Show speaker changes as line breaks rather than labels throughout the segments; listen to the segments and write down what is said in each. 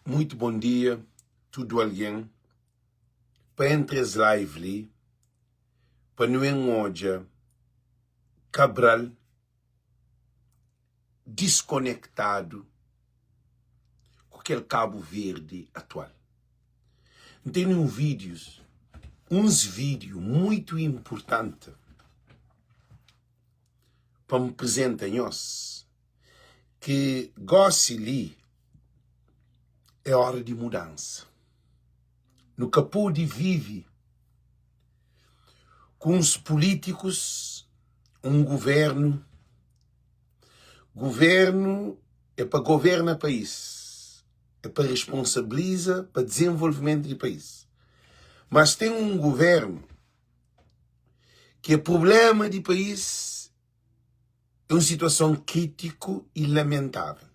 Muito bom dia tudo alguém pa entra es live li pa nu en odja Cabral diskonektadu ku kel Cabo Verde atual. N tene un vídeos, uns vídeo muito importante pa N presenta nhos ki gosi li é ora di mudansa. Nu ka pode vive ku uns pulítikus, un guvernu. Guvernu é pa governa país, é pa responsabiliza pa dizenvolvimentu di país. Mas ten un guvernu ki é prubléma di país É un situason krítiku i lamentável.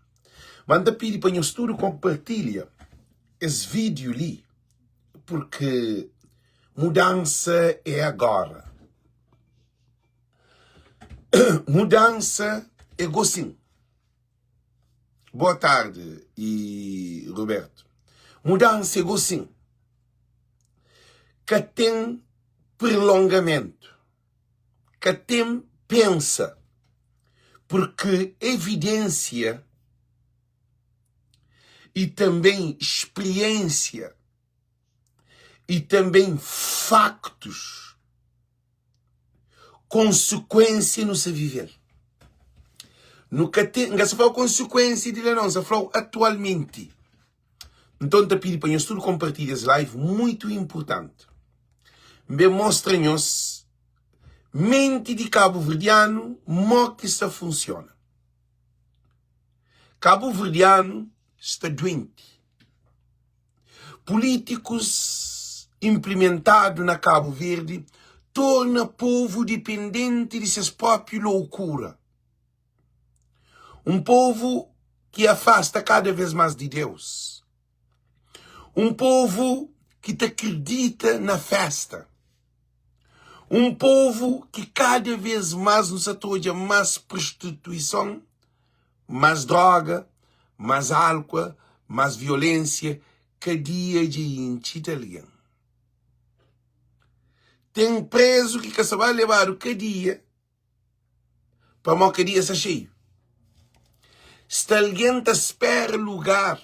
Má N ta pidi pa nhos tudu konpartilha es vídiu li, purki mudansa é agóra. Mudansa é gosin. Boa tardi, i Roberto. Mudansa é gosin. Ka ten perlongamentu. ka ten pensa purki evidensia i tanben spriensia i tanben faktus konsikuensia nu sa vive-l. Nu ka ten, N ka sa fla-u konsikuensia di la nau, N sa fla-u atualmenti. Nton, N ta pidi pa nhos tudu konpartilha es live muitu inpurtanti. N ben mostra nhos menti di kabuverdianu mo ki sta funsiona. Kabuverdianu sta duenti. Pulítikus inplimentadu na Kabu Verdi torna povu dipendenti di ses própi loukura. Un povu ki afasta kada vês más di Deus. Un povu ki ta kridita na fésta. Un povu ki kada vês más nu sa ta odja más prostituison, más dróga, más álkua, más violénsia. Kadia dja intxi di algen. Ten prézu ki ka sta ba lebadu kadia. Pamodi kadia sta xeiu. Sta algen ta spera lugar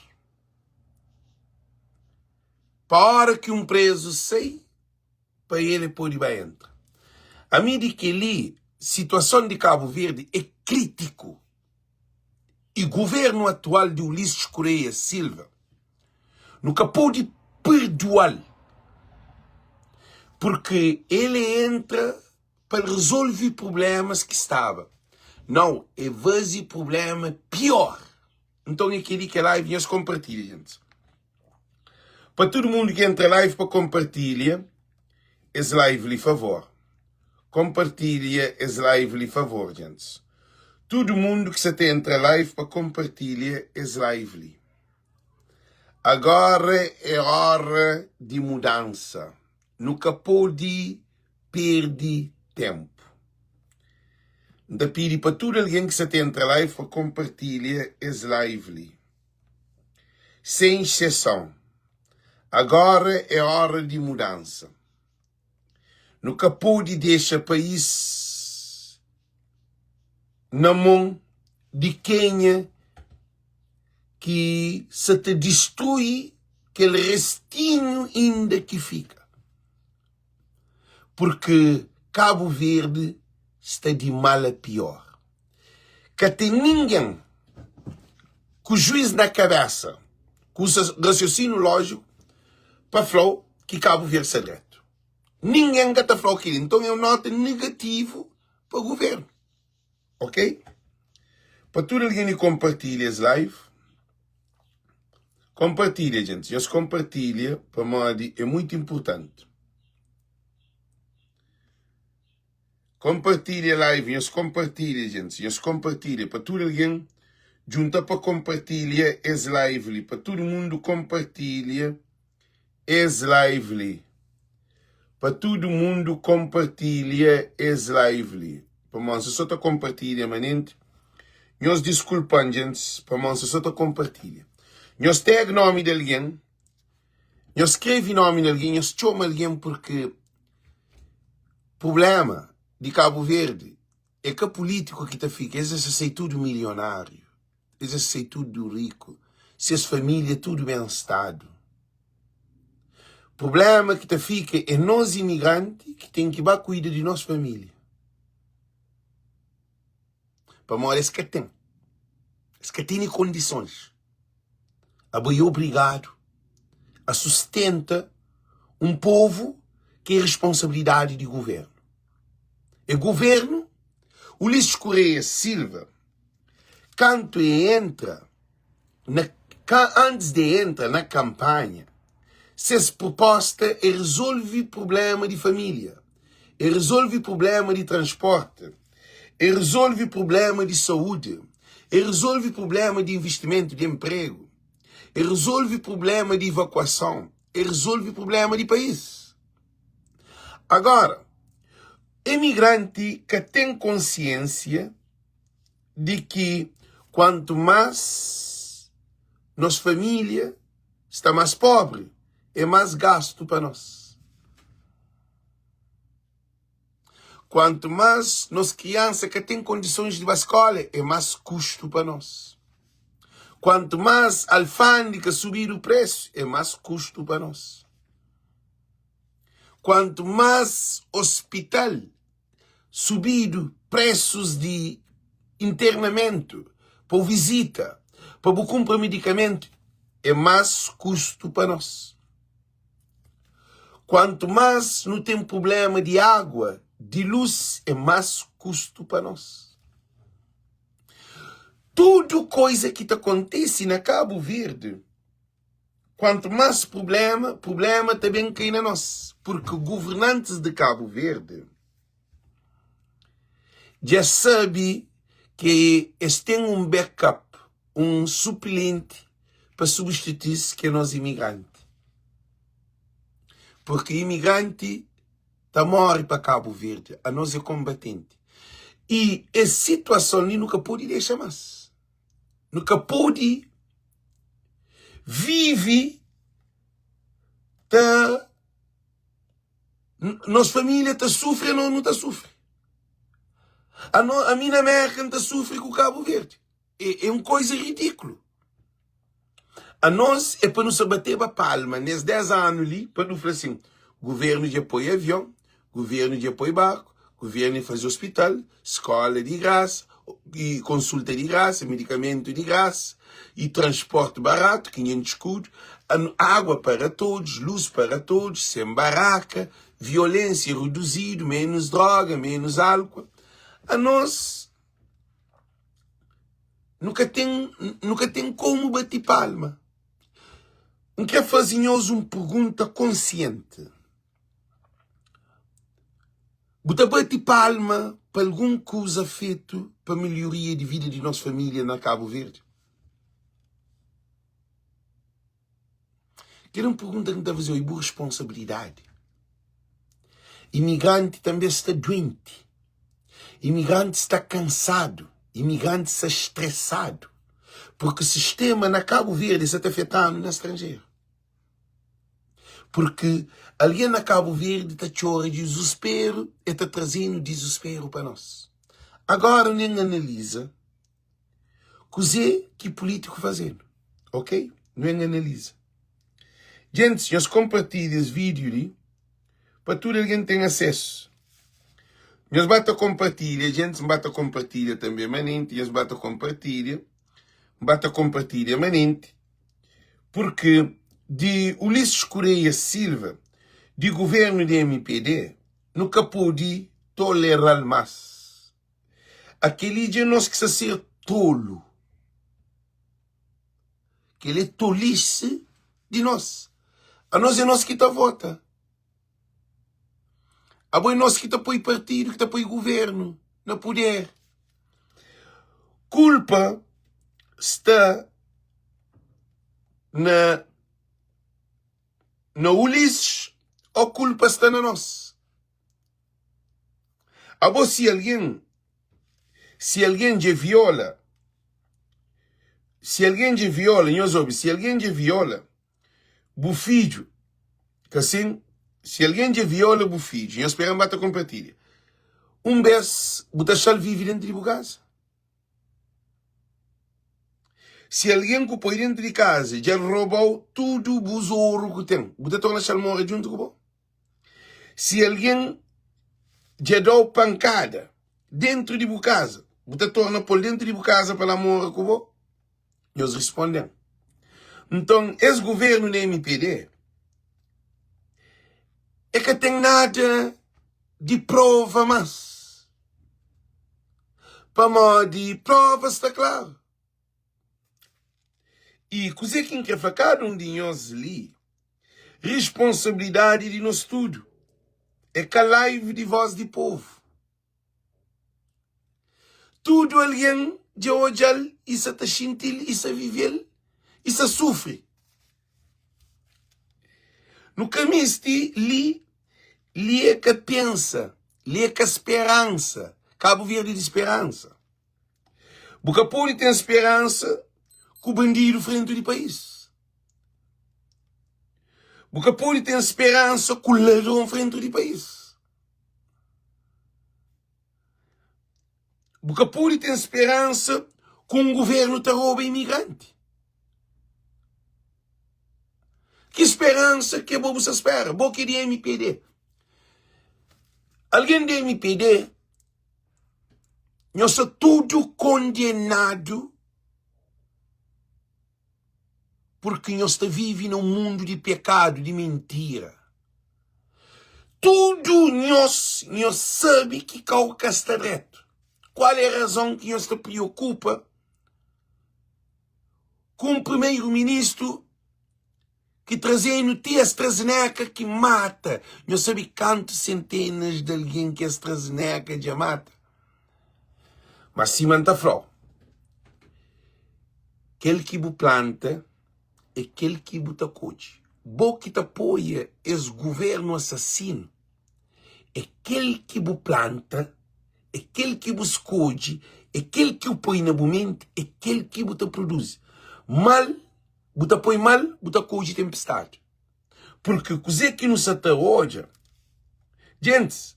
pa ora ki un prezu sai pa el e pode ba entra. Ami di kel-li, situason di Kabu Verdi é kritiku i guvernu atual di Ulisses Correia Silva nu ka pode perdoa-l purki el entra Pa el rezolve prublémas ki staba. Nau, el faze prubléma piór. Nton é kel-li ki é live, nhos konpartilha, gentis. Pa tudu mundu ki entra live pa konpartilha es live li, favor. Konpartilha es live li, favor, gentis. Tudu mundu ki sa ta entra live pa konpartilha es live li. Agora é óra di mudansa. Nu ka pode perde ténpu. N ta pidi pa tudu algen ki sa ta entra live pa konpartilha es live li. Sen exseson. Agora é óra di mudansa. Nu ka pode dexa país na mon di kenha ki sa ta distrui kel restinhu inda ki fika. Purki Kabu Verdi sta di mal a pior. Ka ten ningen ku juiz na kabesa, ku rasiosinu lojiku pa fla-u ki Kabu Verdi sta dretu. Ningen ka ta fla-u kel-li. Nton é un nota negativu pa guvernu. Ok? Pa tudu algen ki konpartilha es live, konpartilha gentis, nhos konpartilha pamodi é muitu inpurtanti. Konpartilha live, nhos konpartilha gentis, nhos konpartilha pa tudu algen djunta pa konpartilha es live li, pa tudu mundu konpartilha. Es live li pa tudo mundo compartilha es live li pamodi nsa so ta compartilha manenti nhos disculpan djents pamodi nsa so ta compartilha. Nhos tag nomi di algen, nhos skrebe nomi di algen, nhos txoma algen purki prublema di Kabu Verdi é ka pulítiku ki ta fika, es es sai tudu milionáriu, es es sai tudu riku, ses família tudu ben stadu. Prublema ki ta fika é nos imigranti ki ten ki ba kuida di nos família. Pamodi es ka ten, es ka tene kondisons. Abo é obrigadu a sustenta un povu ki é responsabilidadi di guvernu. É guvernu, Ulisses Correia Silva, kantu e entra na antis de entra na kanpanha, ses proposta é rezolve prublema di família, é rezolve prublema di transporti, é rezolve prublema di saúdi, é rezolve prublema di investimentu, di enpregu, é rezolve prublema di evakuason, é rezolve prublema di país. Agora, emigranti ka ten konsiensia di ki kuantu más nos família sta más pobri, é más gastu pa nos. Kuantu más nos kriansa ka ten kondisons di ba skóla, é más kustu pa nos. Kuantu más alfándika subidu présu, é más kustu pa nos. Kuantu más ospital subidu presus di internamentu pa bu vizita, pa bu kunpra midikamentu, é más kustu pa nos. Kuantu más nu ten prubléma di agua, di lus, é más kustu pa nos. Tudu koiza ki ta kontise na Kabu Verdi, Kuantu más prubléma, prubléma ta ben kai na nos, purki guvernantis di Kabu Verdi dja sabe ki es ten un backup, un suplenti pa substitui-s ki é nos imigranti. Purki imigranti ta móre pa Kabu Verdi, anos é konbatenti. I es situason li nu ka pode dexa más. Nu ka pode vive ta nos família ta sufri anos nu ta sufri ano ami na Amérika N ta sufri ku Kabu Verdi é, é un koiza ridíkulu anos é pa nu sa bateba palma nes 10 anu li pa nu fla sin guvernu dja poi avion Guvernu dja poi barku, guvernu faze ospital, skola di grasa, i konsulta di grasa, medikamentu di grasa, i transporti baratu, 500 skudu, água para todos, lus para todos, sen baraka, violensia reduzidu, menus droga, menus álkol. Anos nu ka ten, nu ka ten komu bati palma. N kre faze nhos un pergunta konsienti. Bu ta bati palma pa algun kuza fetu pa melhoria di vida di nos família na Kabu Verdi? Kel é un pergunta ki N ta faze-u, é bu responsabilidadi. Imigranti tanbe sta duenti, imigranti sta kansadu, imigranti sta stresadu, purki sistema na Kabu Verdi sa ta afeta-nu na stranjeru. Purki algen na Kabu Verdi ta txora dizusperu, e ta traze-nu dizusperu pa nos. Agora nen analiza kuze ki pulitiku faze-nu, ok? Nu en analiza. Gentis, nhos konpartilha es vídiu li pa tudu algen ten asesu. Nhos ba ta konpartilha, gentis, N ba ta konpartilha tanbe manenti, nhos ba ta konpartilha, N ba ta konpartilha manenti. Purki di Ulisses Correia Silva di guvernu di mpd nu ka podi toleral mas. Akeli dja nos ki sa ser tolu. Keli é tolisi di nos. Anos é nos ki ta vota. Abo é nos ki ta poi partidu, ki ta poi guvernu na puder. Kulpa sta na na Ulisses ou kulpa sta na nos? Abo si algen si algen dja viola. Si algen dja viola, nhos obi, si algen dja viola bu fidju, ka sin? Si algen dja viola bu fidju, nhos spera-m ba ta konpartilha, un bes bu ta xa-l vive dentu di bu kaza? Si algen ku poi dentu di kaza dja roba-u tudu bus oru ku ten, bu ta torna xa-l mora djuntu ku bo? Si algen dja da-u pankada dentru di bu kaza, bu ta torna pô-l dentru di bu kaza pa la mora ku bo? Nhos responde-m. Nton, es guvernu na MPD e ka ten nada di prova más, pamodi prova sta klaru. I kuzê ki N krê fla kada un di nhos li, risponsabilidadi di nos tudu é ka live di voz di povu. Tudu algen dja odja-l i sa ta xinti-l i sa vive-l i sa sufri. Nu ka misti li, li é ka pensa, li é ka speransa, Kabu Verdi di speransa. Bu ka pode ten speransa ku bandidu frentu di país. Bu ka pode ten speransa ku ladron frentu di país. Bu ka pode ten speransa ku un guvernu ta roba imigranti. Ki speransa ke bo bu sa spera? Bo ki di MPD. Algen di MPD Nhos sta tudu kondenadu purki nhos ta vive na un mundu di pekadu, di mintira. Tudu nhos, nhos sabe ki kau ka sta dretu. Kual é razon ki nhos ta priokupa ku un primeru-ministru ki traze-nu ti AstraZeneca ki mata. Nhos sabe kantu sentenas di algen ki AstraZeneca dja mata? Má sima N ta fla-u, kel ki bu planta é kel ki bu ta kodje. Bo ki ta apoia es guvernu asasinu, é kel ki bu planta, é kel ki bu skodje, é kel ki bu poi na bu menti, é kel ki bu ta produzi. Mal Bu ta poi mal, bu ta kodje tenpestadi. Purki kuzê ki nu sa ta odja, djentis,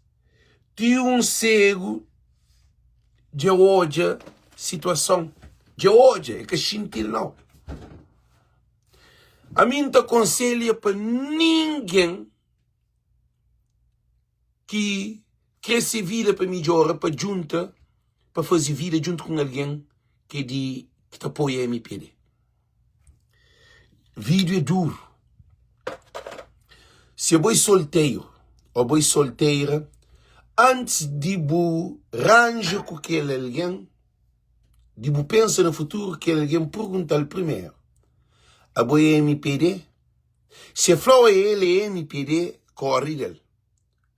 ti un segu dja odja situason, dja odja, e ka xinti-l nau. Ami N ta konselha pa ningen ki kre se vida pa midjora, pa djunta, pa faze vida djuntu ku un algen ki é di ki ta apoia MPD. Vídeo é duru. Si abo é solteiro ou abo é solteira, antis di bu ranja ku kel algen, di bu pensa na futuru, kel algen pergunta-l primeru, abo é MPD? Si el fla-u el é MPD, kóre del.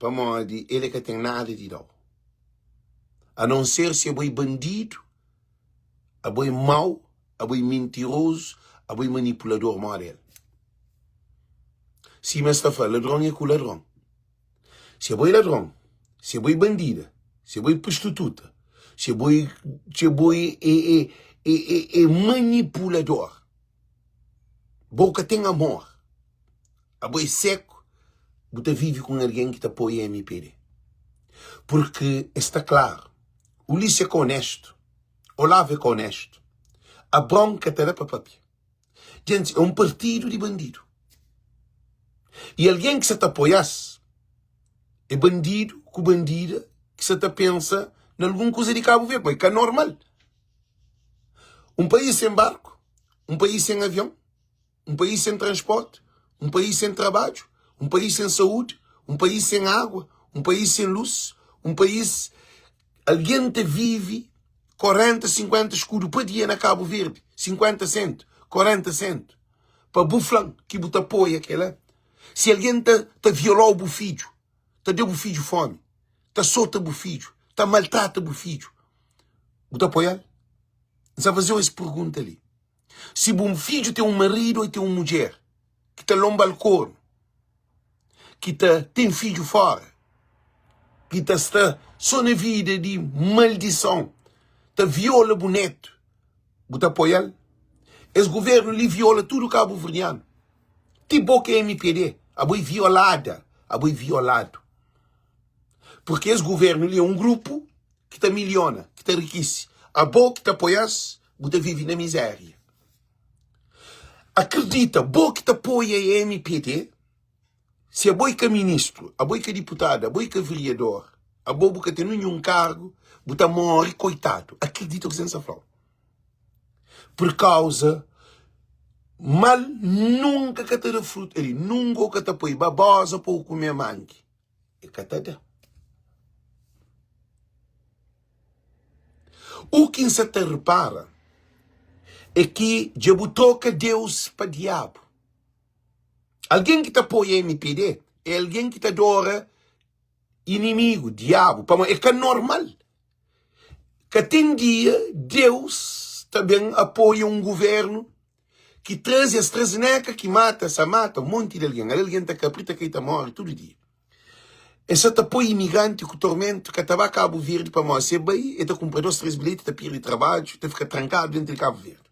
Pamodi el é ka ten nada di da-u. A non ser si abo é bandidu, abo é mau, abo é mintirozu, abo é manipulador moda el. Sima es ta fla, ladron é ku ladron. Si abo é ladron, si abo é bandida, si abo é prostituta, si abo é, si abo é, é, é, é, é manipulador, bo ka ten amor. Abo é seku, bu ta vive ku un algen ki ta apoia MPD. Purki es sta klaru, Ulisses é ka onestu, Olavo é ka onestu, Abraon ka ta da pa papia. Djenti, é un partidu di bandidu. I algen ki sa ta apoia-s é bandidu ku bandida ki sa ta pensa na algun kuza di Kabu Verdi. Ma é ka normal. Un país sen barku, un país sen avion. Un país sen transporti, un país sen trabadju, un país sen saúdi, un país sen água, un país sen lus, un país algen ta vive 40, 50 skudu pa dia na Kabu Verdi, 50 sentu, 40 sentu. Pa bu fla-m ki bu ta apoia kela? Si algen ta ta viola-u bu fidju, ta da bu fidju fomi, ta sota bu fidju, ta maltrata bu fidju, bu ta apoia-l? N sa faze-u es pergunta li. Si bu fidju ten un maridu ô el ten un mudjer ki ta lonba-l kornu, ki ta ten fidju fóra, ki ta sta sô na vida di maldison, ta viola bu nétu, bu ta apoia-l? Es governu li viola tudu kabuverdianu. Ti bo ki é mpd, abo é violada, abo é violadu. Purki es governu li é un grupu ki ta miliona, ki ta rikise. Abo ki ta apoia-s, bu ta vive na mizéria. Akredita, bo ki ta apoia mpd, Si abo é ka ministru, abo é ka diputadu, abo é ka veriador, abo bu ka ten ninhun kargu, bu ta móre koitadu. Akredita kuzê N sta fla-u. Pur kauza, mal nunka ka ta da frutu. Ali, nunka u ka ta poi baboza pa u kume mangi. E ka ta da. U ki N sa ta repara é ki dja bu troka Deus pa diabu. Algen ki ta apoia mpd é algen ki ta adora inimigu, diabu, pamodi é ka normal. Ka ten dia Deus ta ben apoia un guvernu ki traze es trazineka ki mata, sa mata un monti di algen. Ali algen ta kapri, ta kai, ta móre tudu dia. Es sa ta poi imigranti ku tormentu ka ta ba Kabu Verdi pamodi si e bai e ta kunpra dos, tres bilheti, ta pirdi trabadju, ta fika trankadu dentu di Kabu Verdi.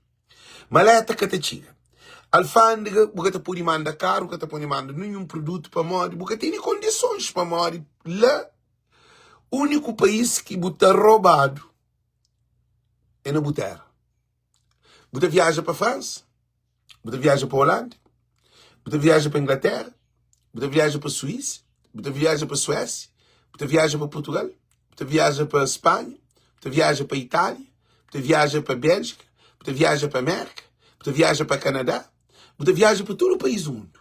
Maleta ka ta txiga. Alfândega, bu ka ta pode manda karu, bu ka ta pode manda ninhun produtu pamodi bu ka tene kondisons, pamodi la úniku país ki bu ta robadu é na bu téra. Bu ta viaja pa Fransa, bu ta viaja pa Holanda, bu ta viaja pa Inglatéra, bu ta viaja pa Suísa, bu ta viaja pa Suésia, bu ta viaja pa Portugal, bu ta viaja pa Spanha, bu ta viaja pa Itália, bu ta viaja pa Béljika, bu ta viaja pa Mérka, bu ta viaja pa Kanadá, bu ta viaja pa tudu país di mundu.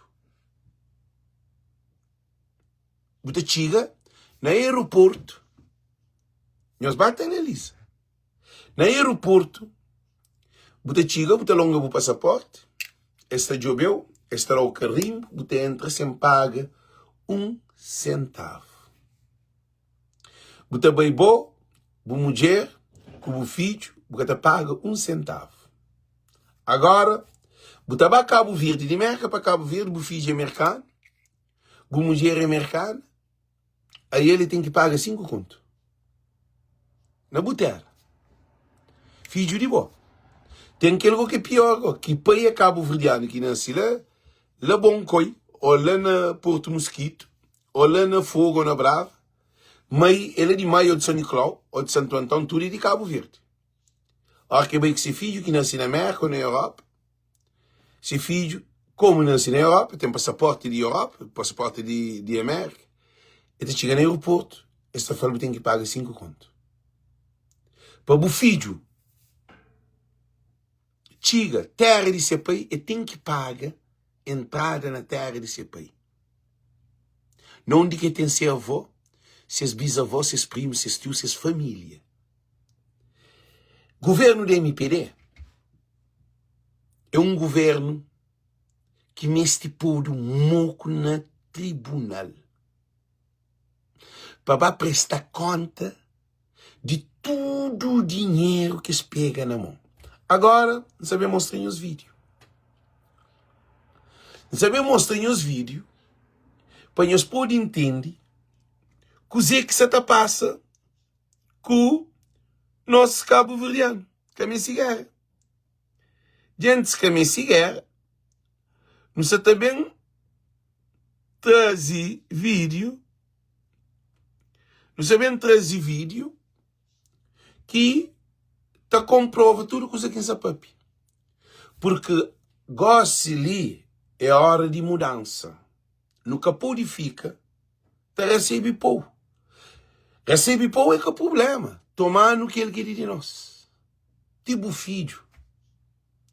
Bu ta txiga na aeroportu, nhos ba ta analiza. Na aeroportu, bu ta txiga, bu ta longa bu pasaporti, es ta djobe-u, es ta da-u karinbu, bu ta entra sen paga un sentavu. Bu ta bai bo, bu mudjer ku bu fidju, bu ka ta paga un sentavu. Agora, bu ta ba Kabu Verdi, di Merka pa Kabu Verdi, bu fidju é merkanu, bu mudjer é merkana, aí el ten ki paga 5 kontu na bu tera. Fidju di bo. Ten kel go ki é pior go, ki pai é kabuverdianu ki nase la, la Bonkoi, ou la na Porto Mosquito, ou la na Fogo ou na Brava, mai el é di Maio ou di São Nicolau ou di Santo Antão, tudu é di Kabu Verdi. Ora ki bai ku se fidju ki nase na Merka ou na Europa, se fidju komu nase na Europa, ten pasaporti di Europa, pasaporti di, di Amerika, el ta txiga na aeroportu, es ta fla-l bu ten ki paga 5 kontu. Pa bu fidju txiga tera di se pai, el ten ki paga entrada na tera di se pai. Na undi ki el ten se avó, ses bisavó, ses primu, ses tiu, ses família. Guvernu di mpd é un guvernu ki meste podu moku na tribunal pa ba presta konta di tudu dinheru ki es pega na mon. Agora, N sa ben mostra nhos vídiu. N sa ben mostra nhos vídiu pa nhos pode intende kuzê ki sa ta pasa ku nos kabuverdianu. Ka meste géra. Gentis ka meste géra. Nu sa ta ben traze vídiu. Nu sa ben traze vídiu ki ta konprova tudu kuza ki N sa papia. Purki gósi li é óra di mudansa. Nu ka pode fika ta resebe pou. Resebe pou é ka prubléma. Toma-nu kel ki é di nos. Ti bu fidju,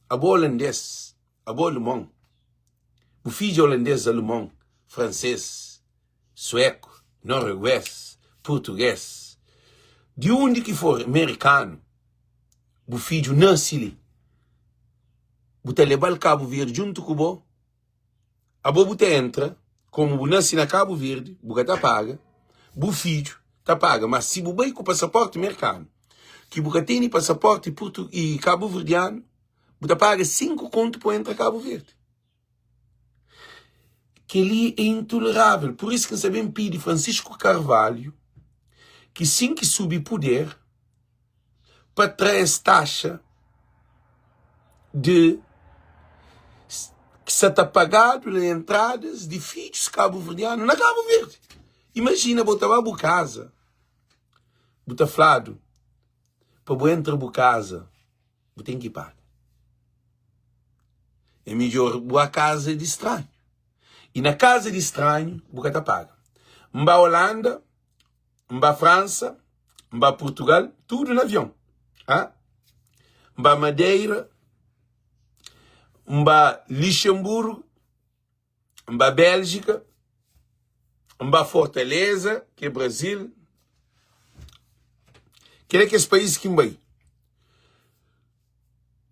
abo olandês, abo alemon, bu fidju é olandês, alemon, fransês, sueku, norueguês, purtugês, di undi ki for, merikanu, bu fidju nase li, bu ta leba-l Kabu Verdi djuntu ku bo, abo bu ta entra, komu bu nase na Kabu Verdi, bu ka ta paga, bu fidju ta paga, ma si bu bai ku pasaporti merkanu, ki bu ka tene pasaporti purtu i kabuverdianu, bu ta paga 5 kontu pa entra Kabu Verdi. Kel-li é intolerável. Pur isu ki N sta ben pidi Francisco Carvalho ki sin ki subi puder pa tra es taxa de. sa ta pagadu na entradas di fidjus kabuverdianu na Kabu Verdi. Imajina bo ta ba bu kaza, bu ta fladu pa bu entra bu kaza bu ten ki paga. É midjor bu a kaza di stranhu. I na kaza di stranhu bu ka ta paga. N ba Holanda, N ba Fransa, N ba Purtugal, tudu na avion. Ha? N ba Madeira, N ba Lixemburgu, N ba Béljika, N ba Fortaleza, ki é Brazil. Kel é kes país ki N bai.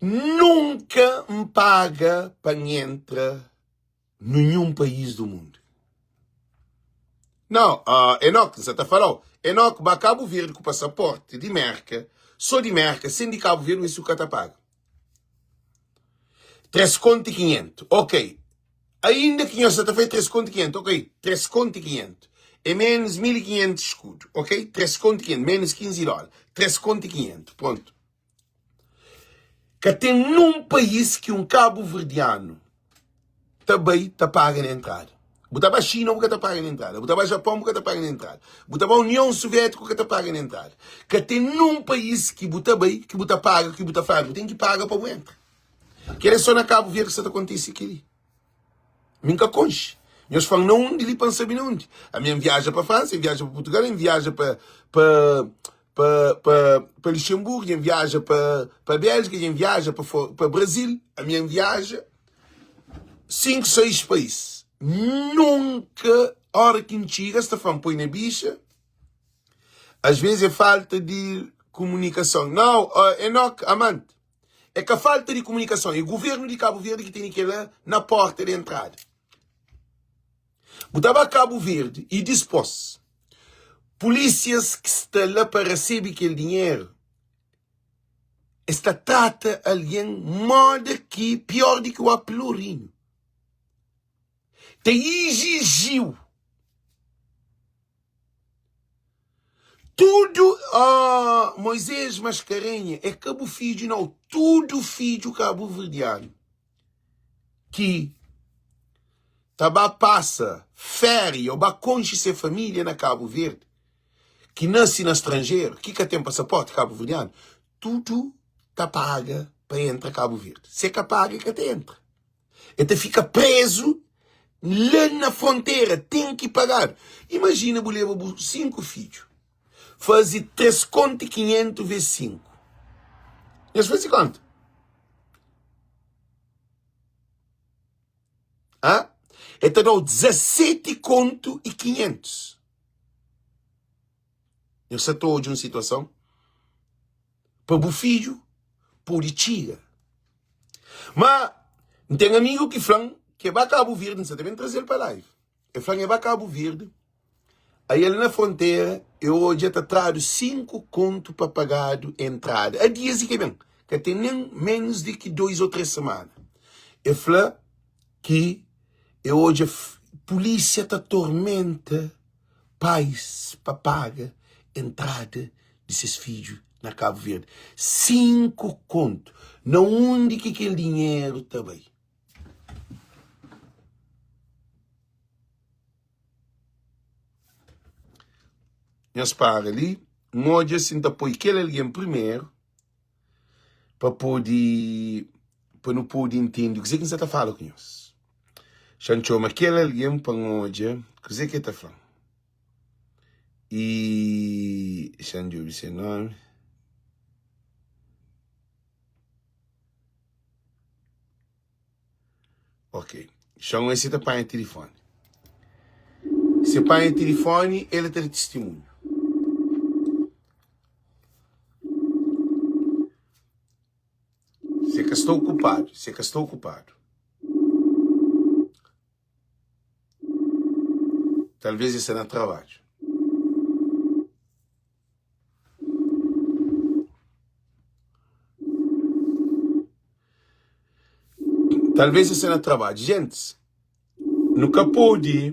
Nunka N paga pa N entra ninhun país do mundu. Não, uh, Enoch, N sa ta fala-u. Enoch ba Kabu Verdi ku pasaporti di Merka, só di Merka, sen di Kabu Verdi, mas ka ta paga. 3 kontu i 500, ok. Ainda ki nhos sa ta fla 3 kontu i 500, ok. 3 kontu i 500 é menos 1500 escudo, ok? 3 kontu i 500, menos 15 dólar. 3 kontu i 500, pronto. Ka ten nun país ki un kabuverdianu ta bai ta paga na entrada. Bu ta ba Xina bu ka ta paga na entrada, bu ta ba Japon bu ka ta paga na entrada, bu ta ba Union Suviétiku bu ka ta paga na entrada. Ka ten nun país ki bu ta bai ki bu ta paga ki bu ta fladu bu ten ki paga pa bu entra. Kel é so na Kabu Verdi ki sa ta kontise kel-li. Mi N ka konxe. Nhos fla-m na undi li pa N sabe na undi. Ami N viaja pa Fransa, N viaja pa Purtugal, N viaja pa pa pa pa pa Luxemburgo, N viaja pa pa Bélgika, N viaja pa pa Brazil. Ami N viaja 5, 6 país. Nunka óra ki N txiga es ta fla-m poi na bixa. Às vezes é falta di komunikason. Nau, Enoch, amante. É ka falta di komunikason, é governu di Kabu Verdi ki tene kela na porta di entrada. Bu ta ba Kabu Verdi i dispos pulisias ki sta la pa rasebe kel dinheru es ta trata algen moda ki pior di ki o pelourinho. Ta izijiu Tudu oh, Moisés Mascarenha é ka bu fidju nau, tudu fidju kabuverdianu ki ta ba pasa féria ô ba konxe se família na Kabu Verdi, ki nase na stranjeru, ki ka ten pasaporti kabuverdianu, tudu ta paga pa entra Kabu Verdi. Se ka paga, e ka ta entra. El ta fika prezu la na frontera, ten ki pagadu. Imajina bu leba bu 5 fidju, faze 3 kontu i 500 ves 5. Nhos faze konta? Ha? El ta da-u 17 kontu i 500. Nhos sa ta odja un situason? Pa bu fidju pode txiga. Ma N ten amigu ki fla-m ki e ba Kabu Verdi, N sa ta ben traze-l pa live. E fla-m e ba Kabu Verdi, aí el na frontera e odja ta tradu 5 kontu pa pagadu entrada. A dias i ke ben, ka ten nen menus di ki 2 o 3 semana. E fla ki e odja pulisia ta tormenta pais pa paga entrada di ses fidju na Kabu Verdi. 5 kontu. Na undi ki kel dinheru ta bai? Nhos para li, N odja si N ta poi kel algen primeru pa pode pa nu pode intende kuzê ki N sta ta fala ku nhos. Xa N txoma kel algen pa N odja kuzê ki el ta fla-m. I xa N djobe se nómi. Ok, xa N si ta panha tilifóni. Se panha tilifóni, el ta da tistimunhu. Se ka sta okupadu, se ka sta okupadu. Talvez el sta na trabadju. Talvez el sta na trabadju. Gentis, nu ka pode,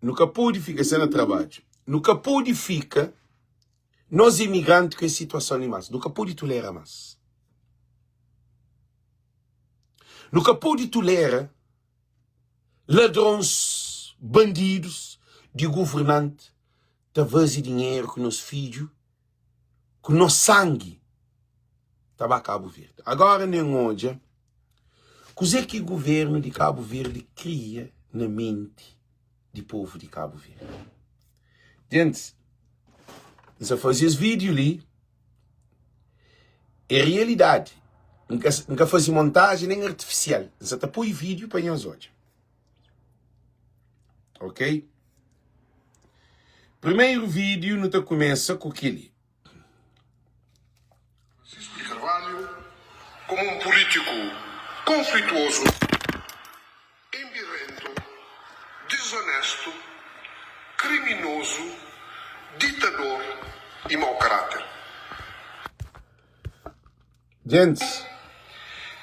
nu ka pode fika sen na trabadju. Nu ka pode fika, nos imigranti ku es situason li mas. Nu ka pode tolera mas. Nu ka pode tolera. Ladrons, bandidus di guvernanti ta faze dinheru ku nos fidju, ku nos sangi ta ba Kabu Verdi. Agora nen odja kuze ki guvernu di Kabu Verdi kria na menti di povu di Kabu Verdi. Gentis, N sa faze es vídiu li, é realidadi. N ka, N ka faze montaji nen artifisial. N sa ta poi vídiu pa nhos odja. Ok? Primeru vídiu nu ta kumesa ku kel-li.
Francisco de Carvalho como um político conflituoso, embirrento, desonesto, criminoso, ditador e mau caráter.
Gentis.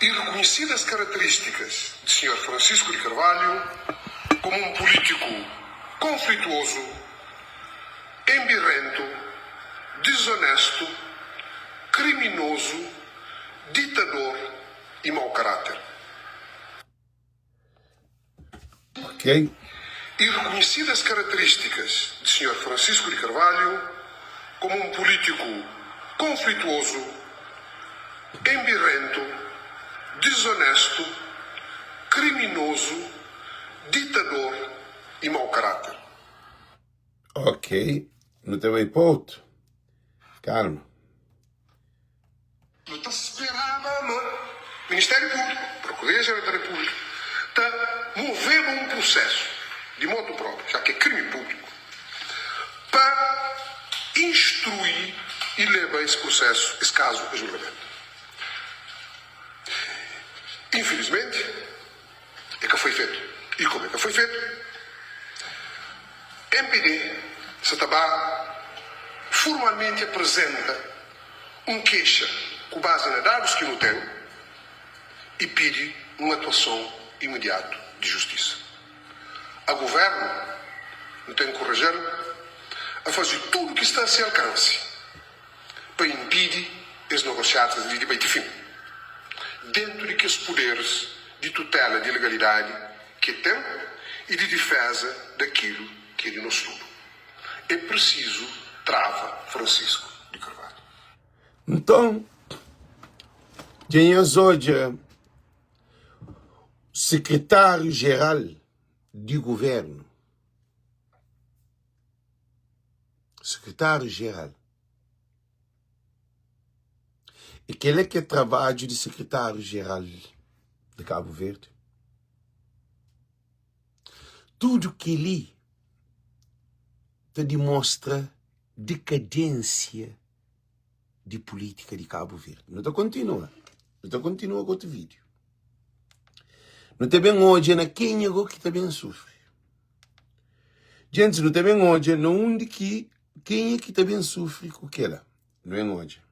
E reconhecidas características de senhor Francisco de Carvalho como um político conflituoso, embirrento, desonesto, criminoso, ditador e mau caráter.
Ok.
E reconhecidas características de senhor Francisco de Carvalho como um político conflituoso, embirrento, desonesto, criminoso, ditador e mau caráter.
Ok, nu ta bai pa otu. Kalma.
Nu ta speraba ma Ministériu Públiku, Procuradoria-Geral da Repúblika, ta moveba un prusésu di motu própriu, já ki é krimi públiku, pa instrui i leba es prusésu, es kazu, a julgamentu. Infilismenti, e ka foi fetu. I komu e ka foi fetu, mpd sa ta ba formalmenti aprezenta un kexa ku bazi na dadus ki nu ten i pidi un atuason imediatu di justisa. A Guvernu, nu ta enkoraja-l a faze tudu ki sta a se alkansi pa inpidi es nogosiatas li di bai ti fin, dentu di kes puderis di tutela di legalidadi ki e ten i di difeza dakilu ki e di nos tudu. É prisizu trava Francisco de Carvalho.
Nton, dja nhos odja Sekretáriu-Jeral di Govérnu, Sekretáriu-Jeral, e kel-la ki é trabadju di Sekretáriu-Jeral di Kabu Verdi. Tudu kel-li ta dimostra dekadênsia di pulítika di Kabu Verdi. Nu ta kontinua, nu ta kontinua ku otu vídiu. Nu ta ben odja na kenha go ki ta ben sufri. Gentis, nu ta ben odja na undi ki kenha ki ta ben sufri ku kela. Nu ben odja.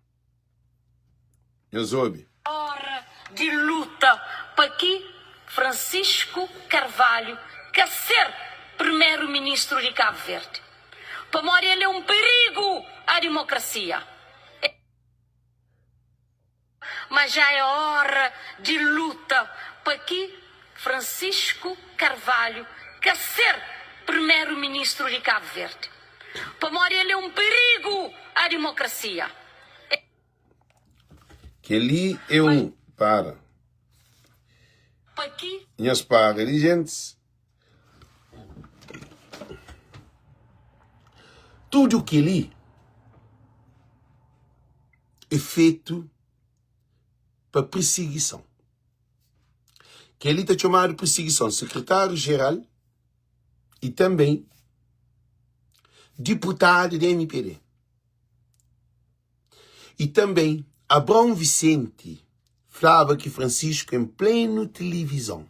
Nhos obi.
Ora di luta pa ki Francisco Carvalho ka ser primeru ministru di Cabo Verde, pamodi el é un perigu a dimokrasia. Ma já é ora di luta pa ki Francisco Carvalho ka ser primeru ministru di Cabo Verde, pamodi el é un perigu a dimokrasia.
Kel-li é un. Para. Nhos para li, gentis. Tudu kel-li é fetu pa pirsigison. Kel-li ta txomadu pirsigison. Sekretáriu-Jeral i tanbê diputadu di mpd. I tanbê, Abraon Visenti flaba ki Francisco en plenu tilivizon,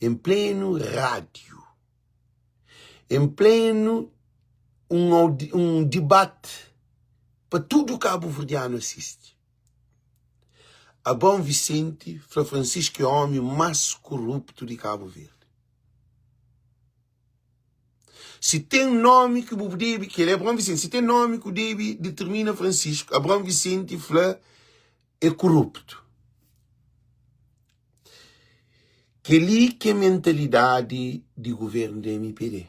en plenu rádiu, en plenu un un dibati pa tudu kabuverdianu asisti. Abraon Visenti fla Francisco é ómi más koruptu di Kabu Verdi. Si ten nomi ki bu debe, kel é Abraão Vicente, si ten nomi ku debe determina Francisco, Abraão Vicente fla é koruptu. Kel-li ki é mentalidadi di govérnu di mpd.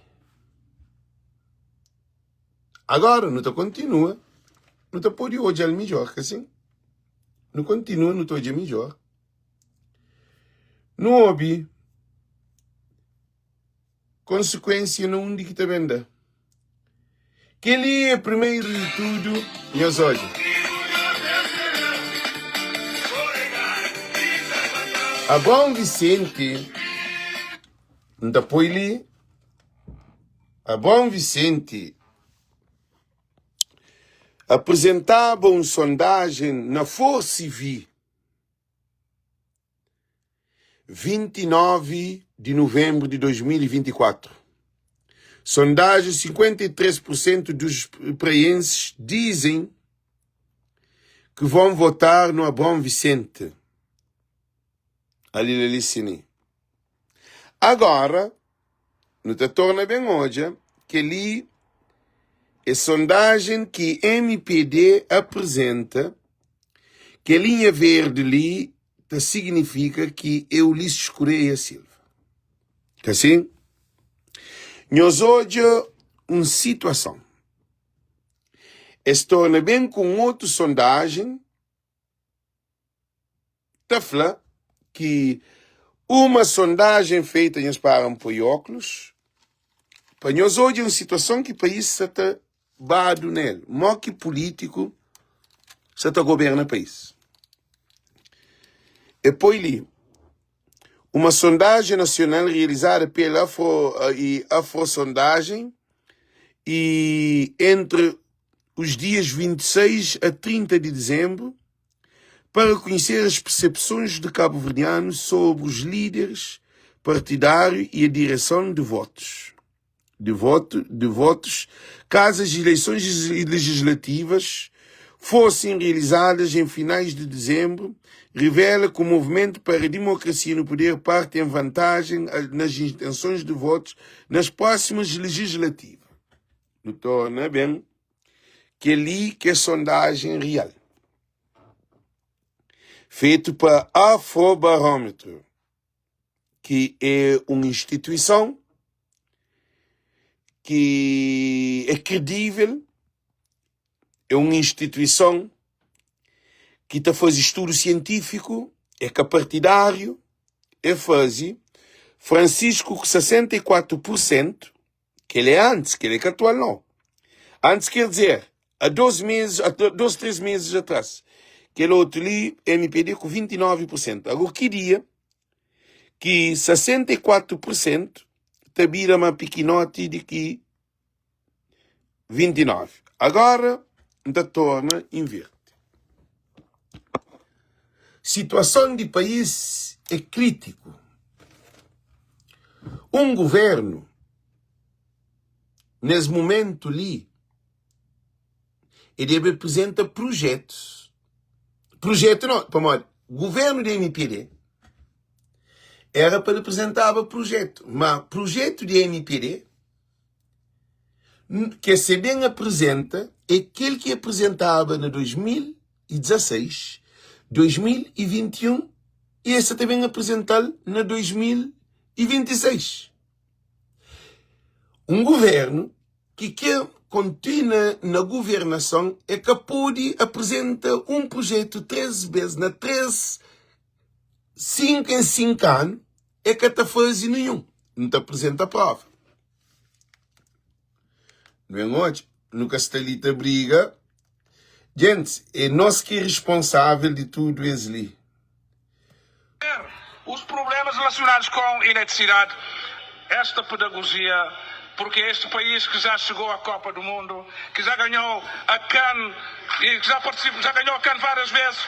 Agora nu ta kontinua, nu ta pode odja-l midjór, ka sin? Nu kontinua, nu ta odja midjór. Nu obi konsikuénsia na undi ki ta ben da. Kel-li é primeru di tudu, nhos odja. Abraon Visenti, N ta poi li, Abraon Visenti aprizentaba un sondajen na Forsivi. 29 di nuvenbru di 2024, Sondagem 53 por cento dos praienses dizem que vão votar no Abraão Vicente. Ali ali sini. Agora, nu ta torna ben odja kel-li é sondajen ki mpd apresenta. Kel linha verdi li ta signifika ki é Ulisses Correia Silva. Ka sin? Nhos odja un situason. Es torna ben ku un otu sondajen ta fla ki uma sondajen feita, nhos para N poi óklus, pa nhos odja un situason ki país sa ta badu na el, mo ki pulítiku sa ta goberna país. E poi li, Uma sondagem nacional realizada pela Afro e Afrosondagem e entre os dias 26 a 30 de dezembro para conhecer as percepções de cabo-verdianos sobre os líderes partidários e a direção de votos de voto, de votos caso as eleições legislativas fossem realizadas em finais de dezembro, revela que o movimento para a democracia no poder parte em vantagem nas intenções de votos nas próximas legislativas. No torna bem que ali que é sondagem real. Feito para Afrobarômetro ki é un instituison ki é kredível, é un instituison ki ta faze studu sientífiku, é ka partidáriu, é faze Francisco ku 64 pur sentu Kel é antes, kel é ka atual não. Antes quer dizer, há 2 meses, há 2, 3 meses atrás. Kel outro li, MPD ku 29%. Agora ki dia ki 64% ta bira ma pikinoti di ki 29. Agora N ta torna inverte. Situason di país é kritiku. Un guvernu nes mumentu li e debe aprizenta prujetus, prujetu no, pamodi guvernu di mpd era pa aprizentaba prujetu, ma prujetu di mpd ke se ben aprizenta é kel ki aprizentaba na 2016, 2021 e es sa ta ben aprizental na 2026. Un guvernu ki ke kontinua na guvernason e ka pode aprizenta un prujetu 3 bes na 3, 5 en 5 anu e ka ta faze ninhun. N ta aprizenta prova. Nu ben odja, nu ka sta li ta briga. Gentis, é nos ki é responsável di tudu es li.
Os problemas relacionados com eletricidade, esta pedagogia, porque este país que já chegou à Copa do Mundo, que já ganhou a CAN e que já participou, já ganhou a CAN várias vezes,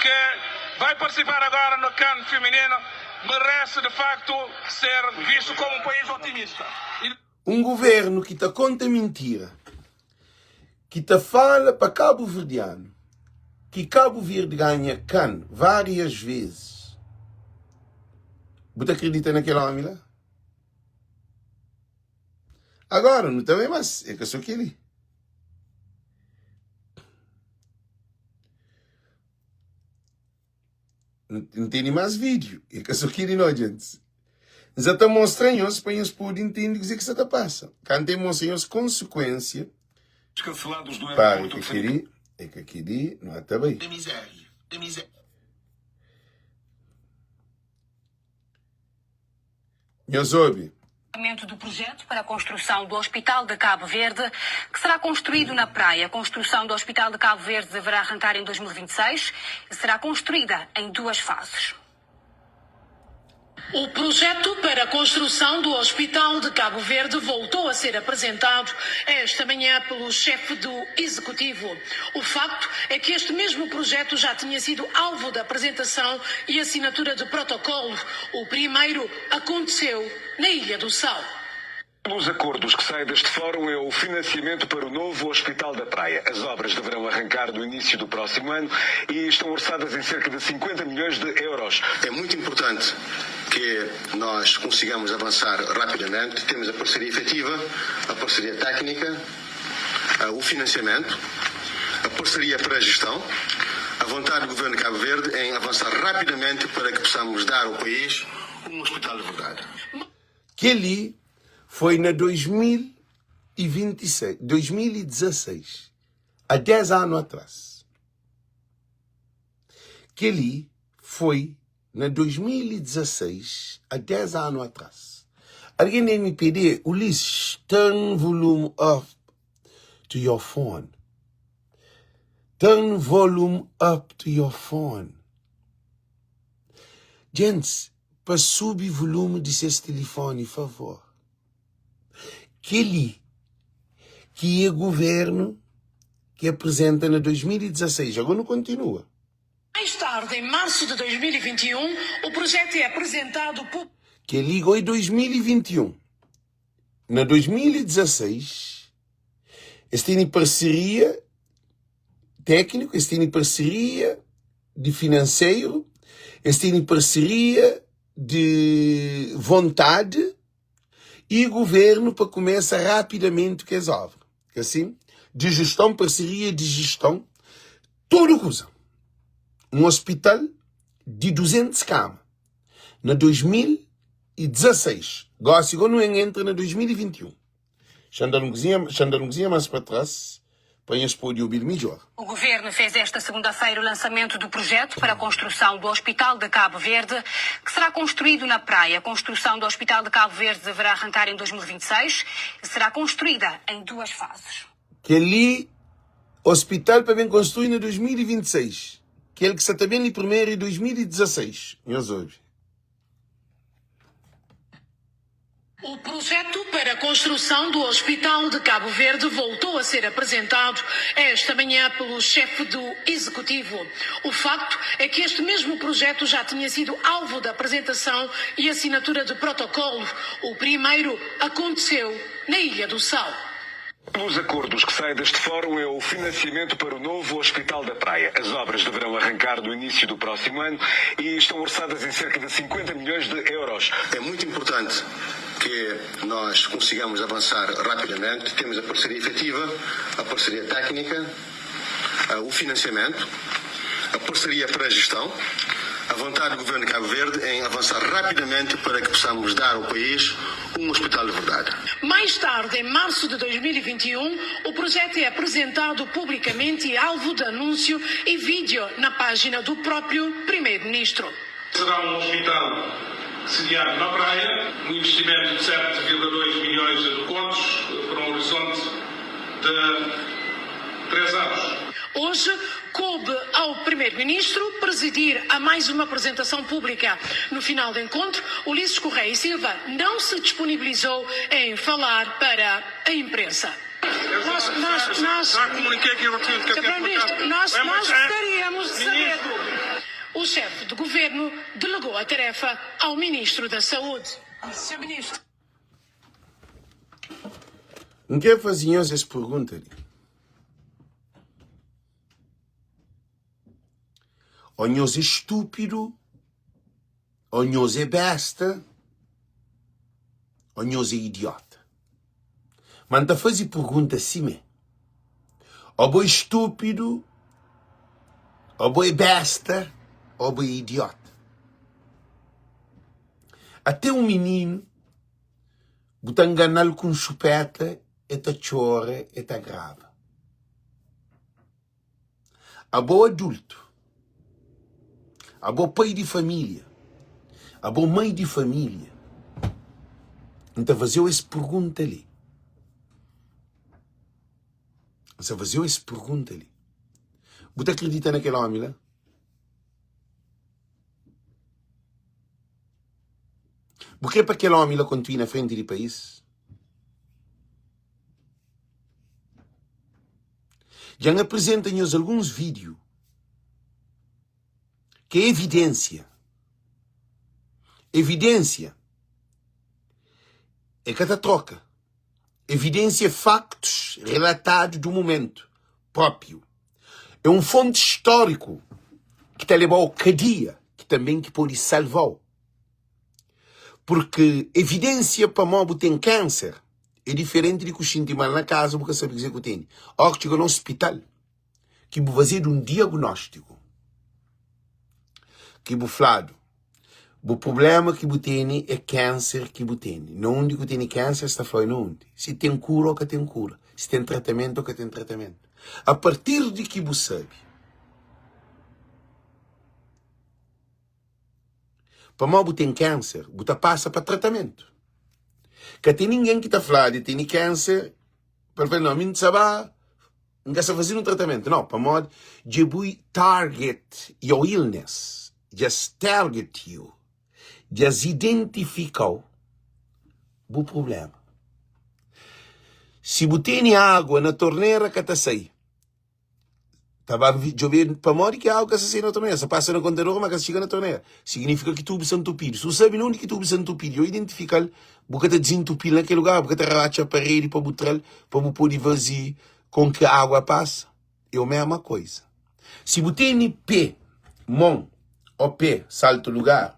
que vai participar agora no CAN feminino, merece de facto ser visto como um país otimista. E...
Un guvernu ki ta konta mintira, ki ta fala pa kabuverdianu ki Kabu Verdi ganha kan várias vezes, bu ta kridita na kel omi la? Agora nu ta bai mas, é ka so keli. N tene mas vídeo, é ka so keli no, djentis. N sa ta mostra nhos pa nhos pode intende kuzê ki sa ta pasa. Kantu N mostra nhos konsekuénsia, para ka kel-li, é ka kel-li, nu ata bai. Nhos obi.
Lançamento do projeto para a construção do Hospital de Cabo Verde, que será construído na praia. A construção do Hospital de Cabo Verde deverá arrancar em 2026 e será construída em duas fases.
O projeto para a construção do Hospital de Cabo Verde voltou a ser apresentado esta manhã pelo chefe do Executivo. O facto é que este mesmo projeto já tinha sido alvo da apresentação e assinatura de protocolo. O primeiro aconteceu na Ilha do Sal.
Um dos acordos que sai deste fórum é o financiamento para o novo Hospital da Praia. As obras deverão arrancar no início do próximo ano e estão orçadas em cerca de 50 milhões de euros.
É muito importante que nós consigamos avançar rapidamente. Temos a parceria efetiva, a parceria técnica, o financiamento, a parceria para a gestão, a vontade do Governo de Cabo Verde em avançar rapidamente para que possamos dar ao país um hospital de verdade.
Kel-li foi na 2026, 2016, há 10 anu atrás. Kel-li foi na 2016, há 10 anu atrás. Algen di MPD, Ulisses, turn volume up to your phone. Turn volume up to your phone. Gentis, pa subi volume di ses tilifoni, favor. Kel-li ki é guvernu ki aprizenta na 2016. Agora nu kontinua.
Mais tarde, em março de 2021, o projeto é apresentado pu.
Kel-li gó é 2021. Na 2016, es tene parseria tékniku, es tene parseria di finanseru, es tene parseria di vontadi i guvernu pa kumesa rapidamenti ku es obra. Ka sin? Di juston, parseria di juston, tudu kuza. Un ospital di 200 kama na 2016. Gosi go nu en entra na 2021. Xa-m da-l un kuzinha, xa-m da-l un kuzinha más pa tras pa nhos pode obi-l midjór.
O Governo fez esta segunda-feira o lançamento do projeto para a construção do Hospital de Cabo Verde, que será construído na praia. A construção do Hospital de Cabo Verde deverá arrancar em 2026 e será construída em duas fases.
Kel-li, hospital pa ben konstrui na 2026. Kel ki sa ta ben li primeru é 2016. Nhos obi.
O projeto para a construção do Hospital de Cabo Verde voltou a ser apresentado esta manhã pelo chefe do Executivo. O facto é que este mesmo projeto já tinha sido alvo da apresentação e assinatura de protocolo. O primeiro aconteceu na Ilha do Sal.
Um dos acordos que sai deste fórum é o financiamento para o novo Hospital da Praia. As obras deverão arrancar no início do próximo ano e estão orçadas em cerca de 50 milhões de euros.
É muito importante que nós consigamos avançar rapidamente. Temos a parceria efetiva, a parceria técnica, o financiamento, a parceria para a gestão, a vontade do Governo de Cabo Verde em avançar rapidamente para que possamos dar ao país um hospital de verdade.
Mais tarde, em março de 2021, o projeto é apresentado publicamente e alvo de anúncio e vídeo na página do próprio primeiro-ministro.
Será um hospital sediado na Praia, um investimento de 7,2 milhões de contos para um horizonte de 3 anos.
Hoje, coube ao primeiro-ministro presidir a mais uma apresentação pública. No final do encontro, Ulisses Correia e Silva não se disponibilizou em falar para a imprensa. Nós, nós, nós,
Já comuniquei aquilo que, que
Sr. Primeiro-Ministro, nós, nós gostaríamos de saber. O chefe de governo delegou a tarefa ao ministro da Saúde. Sr. Ministro.
N kre faze nhos es pergunta li. Ô nhos é stúpidu, ô nhos é besta, ô nhos é idiota. Ma N ta faze pergunta simé. Ô bo é stúpidu, ô bo é besta, ô bo é idiota. Até un mininu bu ta ngana-l ku un xupeta e ta txora e ta graba. Abo adultu, abo pai di família, abo mai di família, N ta faze-u es pergunta li. N sta faze-u es pergunta li. Bu ta kridita na kel ómi la? Bu krê pa kel ómi la kontinua na frenti di país? Dja N aprizenta nhos alguns vídiu ki é evidênsia. Evidênsia é ka ta troka. Evidênsia é faktus relatadu du mumentu própiu. É un fonti stóriku ki ta leba-u kadia, ki tanben ki pode salva-u. Purki evidênsia pamó bu ten kánser é diferenti di ku xinti mal na kaza bu ka sabe kuzê ku tene. Óras ki txiga na ospital ki bu fazedu un diagnóstiku ki bu fladu bu prubléma ki bu tene é kánser ki bu tene. Na undi ku tene kánser es ta fla-u na undi. Si ten kura ô ka ten kura, si ten tratamentu ô ka ten tratamentu. A partir di ki bu sabe. Pamodi bu ten kánser, bu ta pasa pa tratamentu. Ka ten ningen ki ta fla di tene kánser pa el fla, no, mi N ta ba, N ka sta faze un tratamentu. No, pamodi dja bu target your illness, dja es target you, dja es identifika-u bu prubléma. Si bu tene agua na tornera ka ta sai. Ta ba djobe pamodi ki agu ka sta sai na tornera. Sa pasa na kontador ma ka sta txiga na tornera. Signifika ki tubu sta ntupidu. Si bu sabe na undi ki tubu sta ntupidu i identifika-l, bu ka ta dizintupi-l na kel lugar, bu ka ta ratxa paredi pa bu tra-l, pa bu pode faze kon ki agua pasa. É o mesma koiza. Si bu tene pe, mon o pe saltu lugar,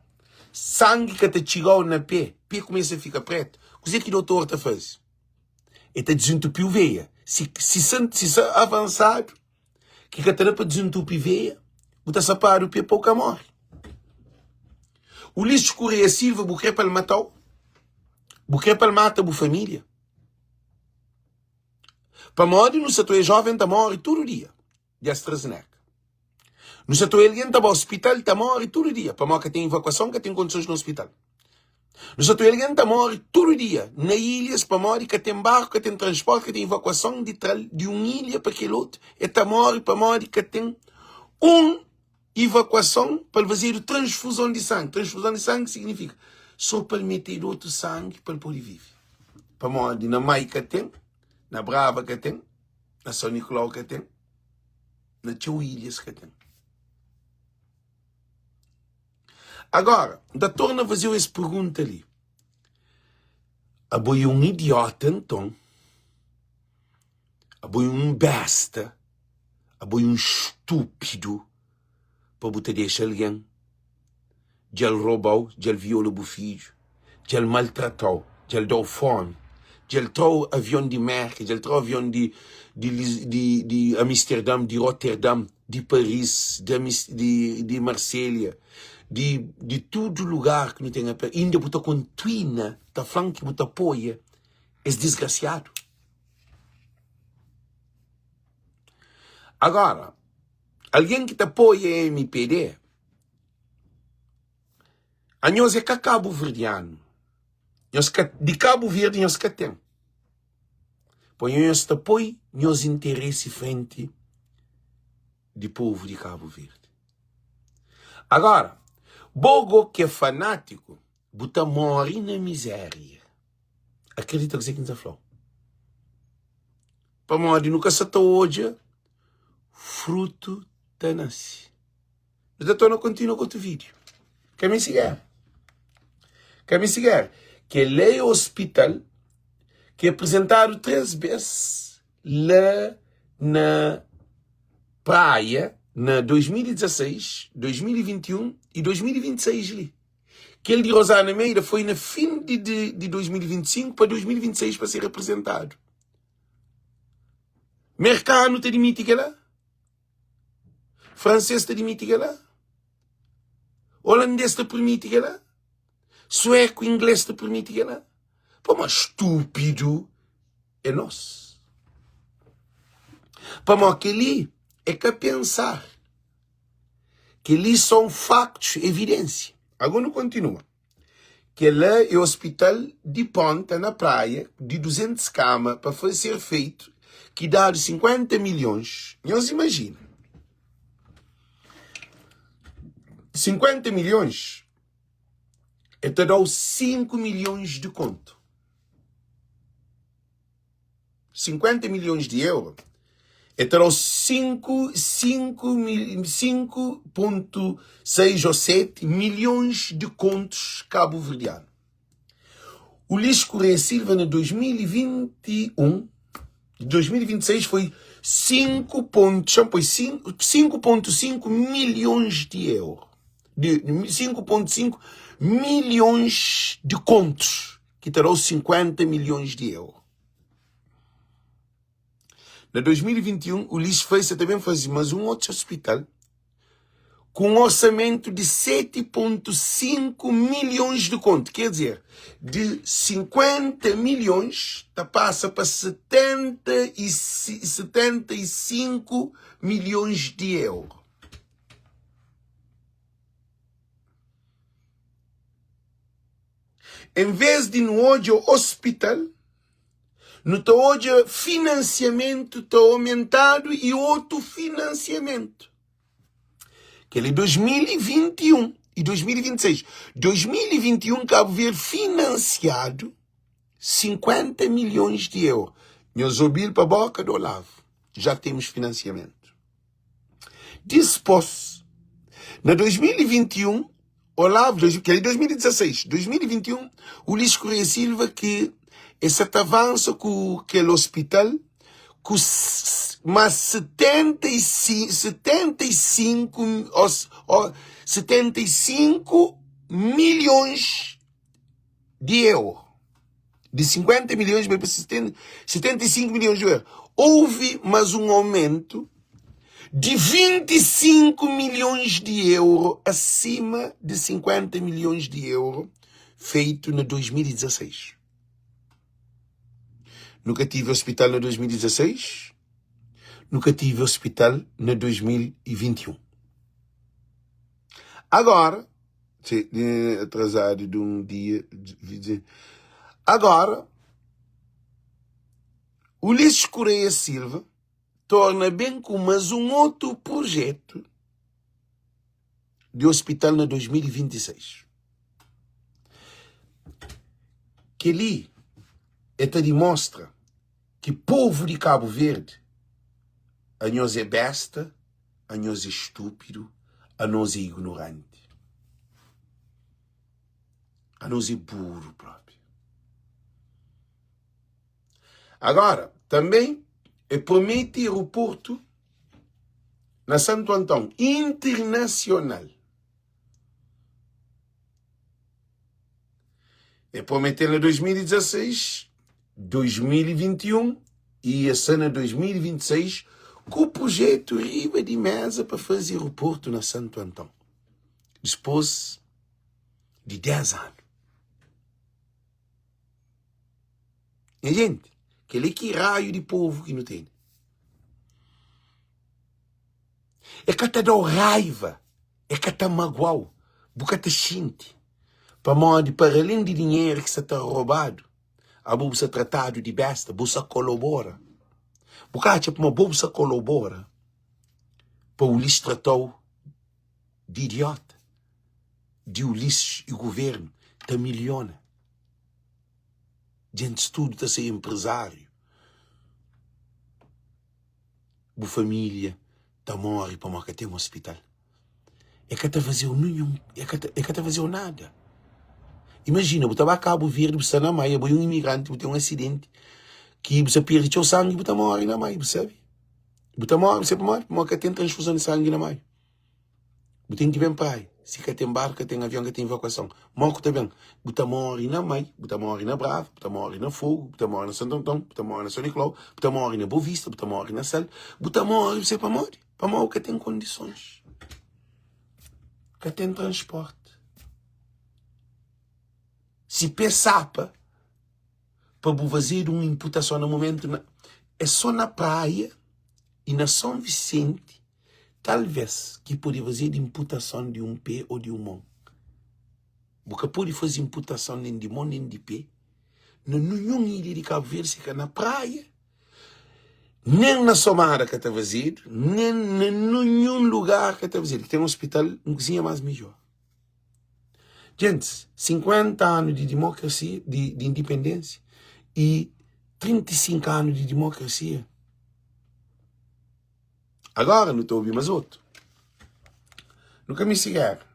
sangi ka ta txiga-u na pe, pe kumesa fika pretu, kuze ki dotor ta faze? E ta dizintupi-u veia. Si, si sa, si sa avansadu, ki ka ta da pa dizintupi veia, bu ta sapadu pé pa u ka móre. Ulisses Correia Silva, bu krê pa el mata-u? Bu krê pa el mata bu família? Pamodi nu sa ta oja jóven ta móre tudu dia di AstraZeneca. Nu sa ta oja algen ta ba ospital ta móre tudu dia pamodi ka ten evakuason, ka ten kondisons na ospital. Nu sa ta oja algen ta móre tudu dia na ilhas pamodi ka ten barku, ka ten transporti, ka ten evakuason di tra-l di un ilha pa kel otu. El ta móre pamodi ka ten un evakuason pa el fazedu transfuzon di sangi. Transfuzon di sangi signifika so pa el metedu otu sangi pa el pode vive. Pamodi na Mai ka ten, na Brava ka ten, na São Nicolau ka ten. Na txeu ilhas ka ten. Agora, N ta torna faze-u es pergunta li. Abo é un idiota nton? Abo é un besta? Abo é un stúpidu pa bu ta dexa algen Dja el roba-u, dja el viola bu fidju, dja el maltrata-u, dja el da-u fómi, dja el tra-u avion di Mérka, dja el tra-u avion di di di Amisterdam, di Roterdam, di Paris, di di Marselha, di di tudu lugar ki nu ten. Inda bu ta kontinua ta fla-m ki bu ta apoia es disgrasiadu? Agora, algen ki ta apoia mpd. Anhos é ka kabuverdianu. Nhos ka di Kabu Verdi nhos ka ten. Poi nhos ta poi nhos interesi frenti di povu di Kabu Verdi. Agora, bo go ki é fanátiku, bu ta móre na mizéria. Akredita kuzê ki N ta fla-u. Pamodi nu ka sa ta odja frutu ta nase. Nu ta torna kontinua ku otu vídiu. Ka meste géra. Ka meste géra. Kel-la é ospital ki aprizentadu 3 bês la na Praia na 2016, 2021 y 2026 li. Kel di Rosana Meira foi na fin di, di, di 2025 pa 2026 pa ser aprizentadu. Merkanu ta dimiti kel-la? Fransês ta dimiti kel-la? Olandês ta permiti kel-la? Sueku, ingles ta permiti kela? Pamodi stúpidu é nos. Pamodi kel-li é ka pensar. Kel-li son faktus, evidênsia. Agora nu kontinua. Kel-la é ospital di Ponta, na Praia, di 200 kama pa ser feitu, ki dadu 50 milhons. Nhos imajina, 50 milhons el ta da-u 5 milhons di kontu. 50 milhons di euro, el ta da-u 5, 5, 5.6 ou 7 milhons di kontus kabuverdianu. Ulisses Correia Silva na 2021, 2026 foi 5 ponto, xa poi 5, 5.5 milhões de euro. De 5.5 milhões de contos, que terá 50 milhões de euro. Na 2021, Ulisses fez também faz mais um outro hospital com um orçamento de 7,5 milhões de conto. Quer dizer, de 50 milhões tá passa para 70 e 75 milhões de euros. Em vez de no odja hospital, no ta odja financiamento ta aumentado e outro financiamento. Kel é 2021 e 2026. 2021 Cabo Verde financiado 50 milhões de euros. Nhos obil pa boca do Olavo. Já temos financiamento. Dispos, na 2021, Olavo, que é 2016, 2021, Ulisses Correia Silva que essa ta avança com aquele hospital com mais 75, 75, 75 milhões de euros. De 50 milhões para 75 milhões de euros. Houve mais um aumento de 25 milhões de euros acima de 50 milhões de euros feito na 2016. Nunca tive hospital na 2016, nunca tive hospital na 2021. Agora, atrasado de um dia, agora, Ulisses Correia Silva torna bem com mais um outro projeto de hospital na 2026. Kel-li é ta dimostra ki povu di Cabo Verde anhos é besta, anhos é estúpido, anos é ignorante. Anos é burro próprio. Agora, também é promete aeroporto na Santo Antão, internacional. É prometeu na 2016, 2021 e essa na 2026 com o projeto riba de mesa para fazer aeroporto na Santo Antão. Depois de 10 anos. Nha gente, kel-li ki raiu di povu ki nu tene. E ka ta da-u raiva, e ka ta magua-u, bu ka ta xinti. Pamodi paralén di dinheru ki sa ta robadu, abo bu sa tratadu di besta, bu sa kolobora. Bu ka atxa pamodi bo bu sa kolobora pa Ulisses trata-u di idiota, di Ulisses i guvernu ta miliona. Djentis tudu ta ser enprezáriu. Bu família ta móre pamodi ka ten ospital. E ka ta faze-u ninhun, e ka ta, e ka ta faze-u nada. Imajina, bu ta ba Kabu Verdi, bu sta na Maia, bo é un imigranti, bu ten un asidenti ki bu sta perde txeu sangi, bu ta móre na Maia, bu sabe? Bu ta móre, bu sabe pamodi? Pamodi ka ten transfuzon di sangi na Maia. Bu ten ki ben praia. Si ka ten barku, ka ten avion, ka ten evakuason. Mó ku ta ben? Bu ta móre na Mai, bu ta móre na Brava, bu ta móre na Fogu, bu ta móre na Santo Anton, bu ta móre na São Nicolau, bu ta móre na Boa Vista, bu ta móre na Sal, bu ta móre, bu sabe pamodi? Pamodi bu ka ten kondisons. Ka ten transporti. Si pé sapa pa bu fazedu un inputason na momentu na é só na Praia i na Son Visenti talves ki pode fazedu inputason di un pé ô di un mon. Bu ka pode faze inputason nen di mon nen di pé na ninhun ilha di Kabu Verdi si ka na Praia, nen na Somada ka ta fazedu, nen na ninhun lugar ka ta fazedu. Ki ten ospital un kuzinha más midjór. Gentis, 50 anu di dimokrasia, di, di indipendênsia i 35 anu di dimokrasia. Agora nu ta obi mas otu. Nu ka meste géra.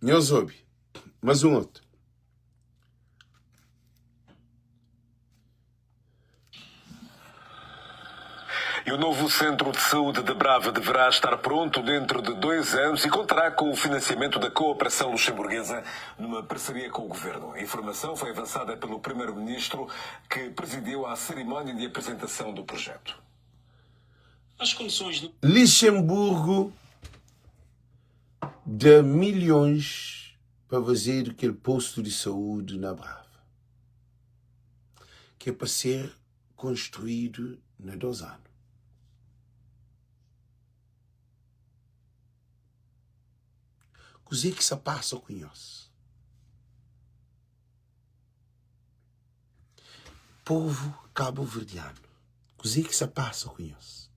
Nhos obi mas un otu.
E o novo Centro de Saúde de Brava deverá estar pronto dentro de dois anos e contará com o financiamento da cooperação luxemburguesa numa parceria com o governo. A informação foi avançada pelo primeiro-ministro que presidiu à cerimónia de apresentação do projeto.
As condições no.
Lixemburgo da milhões pa fazedu kel postu di saúde na Brava, ki é pa ser konstruídu na 2 anu. Kuzê ki sta pasa ku nhos? Povu kabuverdianu, kuzê ki sta pasa ku nhos?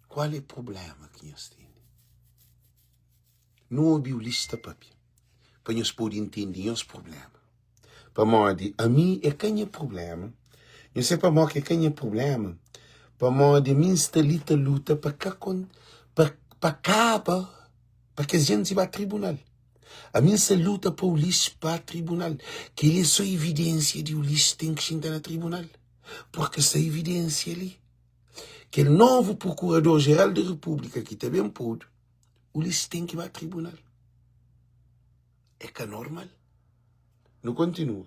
Kual é prubléma ki nhos tene? Nu obi Ulisses ta papia pa nhos pode intende nhos prubléma. Pamodi ami é ka nha prubléma. Nhos sabe pamodi ki é ka nha prubléma? Pamodi ami N sta li ta luta pa ka pa pa kaba pa kes jenti ba tribunal. Ami N sta luta pa Ulisses ba tribunal. Kel-li é sô evidênsia di Ulisses ten ki xinta na tribunal. Purki sta evidênsia li. Kel novu Prokurador-Jeral di Repúblika ki ta ben podu, Ulisses ten ki ba tribunal. É ka normal. Nu kontinua.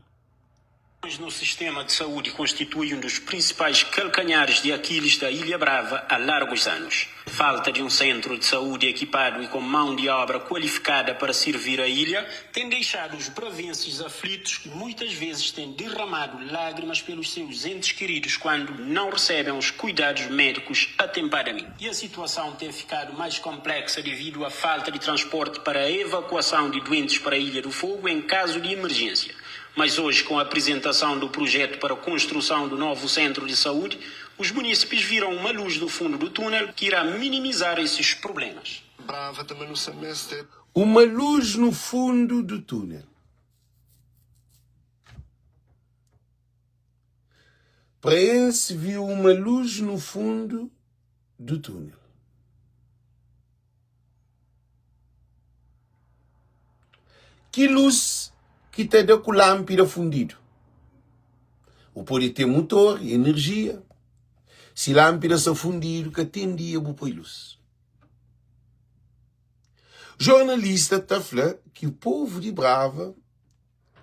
No sistema de saúde constitui um dos principais calcanhares de Aquiles da Ilha Brava há largos anos. Falta de um centro de saúde equipado e com mão de obra qualificada para servir a ilha tem deixado os bravenses aflitos que muitas vezes têm derramado lágrimas pelos seus entes queridos quando não recebem os cuidados médicos atempadamente. E a situação tem ficado mais complexa devido à falta de transporte para a evacuação de doentes para a Ilha do Fogo em caso de emergência. Mas hoje, com a apresentação do projeto para a construção do novo centro de saúde, os munícipes viram uma luz no fundo do túnel que irá minimizar esses problemas.
Brava também no semestre.
Uma luz no fundo do túnel. Praense viu uma luz no fundo do túnel. Ki lus ki ta da ku lánpida fundidu? Bu pode ten mutor, enerjia. Si lánpida sta fundidu, ka ten dia bu poi lus. Jornalista ta fla ki povu di Brava